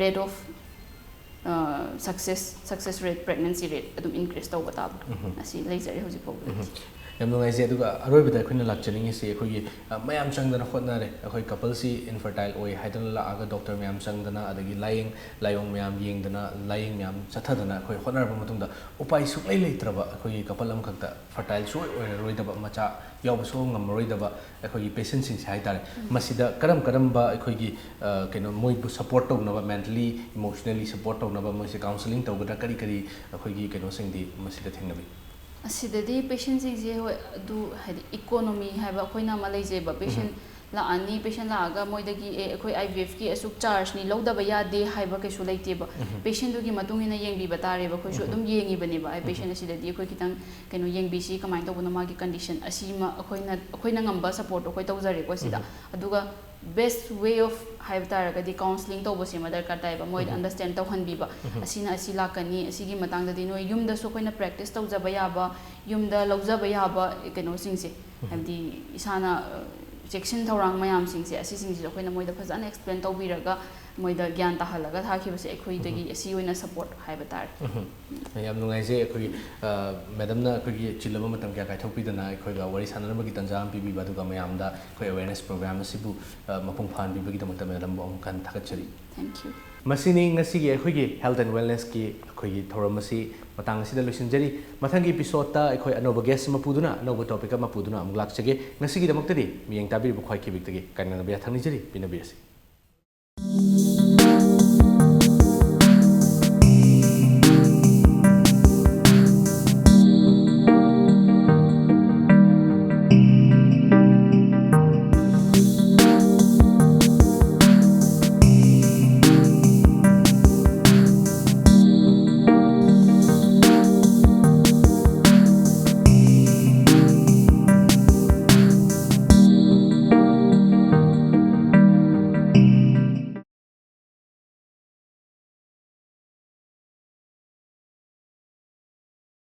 rate of success, success rate, pregnancy rate ꯑꯗꯨꯝ increase ꯇꯧꯕ ꯇꯥꯕ꯫ ꯑꯁꯤ ꯂꯩꯖꯔꯦ ꯍꯧꯖꯤꯛ ꯐꯥꯎꯕꯗꯗꯤ꯫ ꯌꯥꯝ ꯅꯨꯡꯉꯥꯏꯖꯩ꯫ ꯑꯗꯨꯒ ꯑꯔꯣꯏꯕꯗ ꯑꯩꯈꯣꯏꯅ ꯂꯥꯛꯆꯅꯤꯡꯉꯤꯁꯤ ꯑꯩꯈꯣꯏꯒꯤ ꯃꯌꯥꯝ ꯆꯪꯗꯅ ꯍꯣꯠꯅꯔꯦ꯫ ꯑꯩꯈꯣꯏ ꯀꯄꯜꯁꯤ ꯏꯟꯐꯔꯇꯥꯏꯜ ꯑꯣꯏ ꯍꯥꯏꯗꯅ ꯂꯥꯛꯑꯒ ꯗꯣꯛꯇꯔ ꯃꯌꯥꯝ ꯆꯪꯗꯅ, ꯑꯗꯒꯤ ꯂꯥꯏꯌꯦꯡ ꯂꯥꯏꯑꯣꯡ ꯃꯌꯥꯝ ꯌꯦꯡꯗꯅ, ꯂꯥꯏꯌꯦꯡ ꯃꯌꯥꯝ ꯆꯠꯊꯗꯅ ꯑꯩꯈꯣꯏ ꯍꯣꯠꯅꯔꯕ ꯃꯇꯨꯡꯗ ꯎꯄꯥꯏ ꯁꯨꯡꯂꯩ ꯂꯩꯇ꯭ꯔꯕ ꯑꯩꯈꯣꯏꯒꯤ ꯀꯄꯜ ꯑꯃꯈꯛꯇ ꯐꯔꯇꯥꯏꯜ ꯁꯨꯡꯑꯣꯏ ꯑꯣꯏꯔꯔꯣꯏꯗꯕ, ꯃꯆꯥ ꯌꯥꯎꯕ ꯁꯨꯡꯉꯝ ꯉꯝꯃꯔꯣꯏꯗꯕ ꯑꯩꯈꯣꯏꯒꯤ ꯄꯦꯁꯦꯟꯁꯤꯡꯁꯦ ꯍꯥꯏꯇꯥꯔꯦ꯫ ꯃꯁꯤꯗ ꯀꯔꯝ ꯀꯔꯝꯕ ꯑꯩꯈꯣꯏꯒꯤ ꯀꯩꯅꯣ ꯃꯣꯏꯕꯨ ꯁꯄꯣꯔꯠ ꯇꯧꯅꯕ, mentally, emotionally support ꯇꯧꯅꯕ ꯃꯣꯏꯁꯦ counselling ꯇꯧꯒꯗ꯭ꯔꯥ, ꯀꯔꯤ ꯀꯔꯤ ꯑꯩꯈꯣꯏꯒꯤ ꯀꯩꯅꯣꯁꯤꯡꯗꯤ ꯃꯁꯤꯗ ꯊꯦꯡꯅꯕꯤ? ꯑꯁꯤꯗꯗꯤ ꯄꯦꯁꯦꯟꯁꯤꯡꯁꯦ, ꯍꯣꯏ, ꯑꯗꯨ ꯍꯥꯏꯗꯤ ꯏꯀꯣꯅꯣꯃꯤ ꯍꯥꯏꯕ ꯑꯩꯈꯣꯏꯅ ꯑꯃ ꯂꯩꯖꯩꯕ꯫ ꯄꯦꯁꯦꯟ ꯂꯥꯛꯑꯅꯤ, ꯄꯦꯁꯦꯟ ꯂꯥꯛꯑꯒ ꯃꯣꯏꯗꯒꯤ, "ꯑꯦ, ꯑꯩꯈꯣꯏ ꯑꯥꯏ ꯚꯤ ꯑꯦꯐꯀꯤ ꯑꯁꯨꯛ ꯆꯥꯔꯖꯅꯤ, ꯂꯧꯗꯕ ꯌꯥꯗꯦ" ꯍꯥꯏꯕ ꯀꯩꯁꯨ ꯂꯩꯇꯦꯕ꯫ ꯄꯦꯁꯦꯟꯗꯨꯒꯤ ꯃꯇꯨꯡ ꯏꯟꯅ ꯌꯦꯡꯕꯤꯕ ꯇꯥꯔꯦꯕ꯫ ꯑꯩꯈꯣꯏꯁꯨ ꯑꯗꯨꯝ ꯌꯦꯡꯉꯤꯕꯅꯦꯕ, "ꯑꯩ ꯄꯦꯁꯦꯟ ꯑꯁꯤꯗꯗꯤ ꯑꯩꯈꯣꯏ ꯈꯤꯇꯪ ꯀꯩꯅꯣ ꯌꯦꯡꯕꯤꯁꯤ, ꯀꯃꯥꯏꯅ ꯇꯧꯕꯅꯣ ꯃꯥꯒꯤ ꯀꯟꯗꯤꯁꯟ", ꯑꯁꯤꯃ ꯑꯩꯈꯣꯏꯅ, ꯑꯩꯈꯣꯏꯅ ꯉꯝꯕ ꯁꯞꯄꯣꯔꯠꯇꯣ ꯑꯩꯈꯣꯏ ꯇꯧꯖꯔꯦꯀꯣ ꯁꯤꯗ꯫ ꯑꯗꯨꯒ best way of ꯍꯥꯏꯕ ꯇꯥꯔꯒꯗꯤ ꯀꯥꯎꯟꯁꯤꯂꯤꯡ ꯇꯧꯕꯁꯤꯃ ꯗꯔꯀꯥꯔ ꯇꯥꯏꯕ꯫ ꯃꯣꯏꯗ ꯑꯟꯗꯔꯁꯇꯦꯟ ꯇꯧꯍꯟꯕꯤꯕ, "ꯑꯁꯤꯅ ꯑꯁꯤ ꯂꯥꯛꯀꯅꯤ, ꯑꯁꯤꯒꯤ ꯃꯇꯥꯡꯗꯗꯤ ꯅꯣꯏ ꯌꯨꯝꯗꯁꯨ ꯑꯩꯈꯣꯏꯅ ꯄ꯭ꯔꯦꯛꯇꯤꯁ ꯇꯧꯖꯕ ꯌꯥꯕ, ꯌꯨꯝꯗ ꯂꯧꯖꯕ ꯌꯥꯕ ꯀꯩꯅꯣꯁꯤꯡꯁꯦ", ꯍꯥꯏꯕꯗꯤ ꯏꯁꯥꯅ, ꯑ, ꯆꯦꯛꯁꯤꯟ ꯊꯧꯔꯥꯡ ꯃꯌꯥꯝꯁꯤꯡꯁꯦ, ꯑꯁꯤꯁꯤꯡꯁꯤꯁꯨ ꯑꯩꯈꯣꯏꯅ ꯃꯣꯏꯗ ꯐꯖꯅ ꯑꯦꯛꯁꯄ꯭ꯂꯦꯟ ꯇꯧꯕꯤꯔꯒ, ꯃꯣꯏꯗ ꯒ꯭ꯌꯥꯟ ꯇꯥꯍꯜꯂꯒ ꯊꯥꯈꯤꯕꯁꯦ ꯑꯩꯈꯣꯏꯗꯒꯤ ꯑꯁꯤ ꯑꯣꯏꯅ ꯁꯞꯄꯣꯔꯠ ꯍꯥꯏꯕ ꯇꯥꯔꯦ꯫ ꯌꯥꯝ ꯅꯨꯡꯉꯥꯏꯖꯩ꯫ ꯑꯩꯈꯣꯏꯒꯤ, ꯑ, ꯃꯦꯗꯝꯅ ꯑꯩꯈꯣꯏꯒꯤ ꯆꯤꯜꯂꯕ ꯃꯇꯝ ꯀꯌꯥ ꯀꯥꯏꯊꯣꯛꯄꯤꯗꯅ ꯑꯩꯈꯣꯏꯒ ꯋꯥꯔꯤ ꯁꯥꯟꯅꯅꯕꯒꯤ ꯇꯥꯟꯖꯥ ꯑꯃ ꯄꯤꯕꯤꯕ, ꯑꯗꯨꯒ ꯃꯌꯥꯝꯗ ꯑꯩꯈꯣꯏ ꯑꯦꯋꯦꯔꯅꯦꯁ ꯄ꯭ꯔꯣꯒ꯭ꯔꯥꯝ ꯑꯁꯤꯕꯨ, ꯑ, ꯃꯄꯨꯡ ꯐꯥꯍꯟꯕꯤꯕꯒꯤꯗꯃꯛꯇ ꯃꯦꯗꯝꯕꯨ ꯑꯃꯨꯛ ꯍꯟꯅ ꯊꯥꯒꯠꯆꯔꯤ꯫ Thank you. ꯃꯁꯤꯅꯤ ꯉꯁꯤꯒꯤ ꯑꯩꯈꯣꯏꯒꯤ ꯍꯦꯜꯊ ꯑꯦꯟ ꯋꯦꯜꯅꯦꯁꯀꯤ ꯑꯩꯈꯣꯏꯒꯤ ꯊꯧꯔꯝ ꯑꯁꯤ ꯃꯇꯥꯡ ꯑꯁꯤꯗ ꯂꯣꯏꯁꯤꯟꯖꯔꯤ꯫ ꯃꯊꯪꯒꯤ ꯏꯄꯤꯁꯣꯗꯇ ꯑꯩꯈꯣꯏ ꯑꯅꯧꯕ ꯒꯦꯁ ꯑꯃ ꯄꯨꯗꯨꯅ, ꯑꯅꯧꯕ ꯇꯣꯄꯤꯛ ꯑꯃ ꯄꯨꯗꯨꯅ ꯑꯃꯨꯛ ꯂꯥꯛꯆꯒꯦ꯫ ꯉꯁꯤꯒꯤꯗꯃꯛꯇꯗꯤ ꯃꯤꯠꯌꯦꯡ ꯇꯥꯕꯤꯔꯤꯕ ꯈ꯭ꯋꯥꯏ ꯈꯤꯕꯤꯛꯇꯒꯤ ꯀꯥꯏꯅꯅꯕ ꯌꯥꯊꯪ ꯅꯤꯖꯔꯤ꯫ ꯄꯤꯅꯕꯤꯔꯁꯤ꯫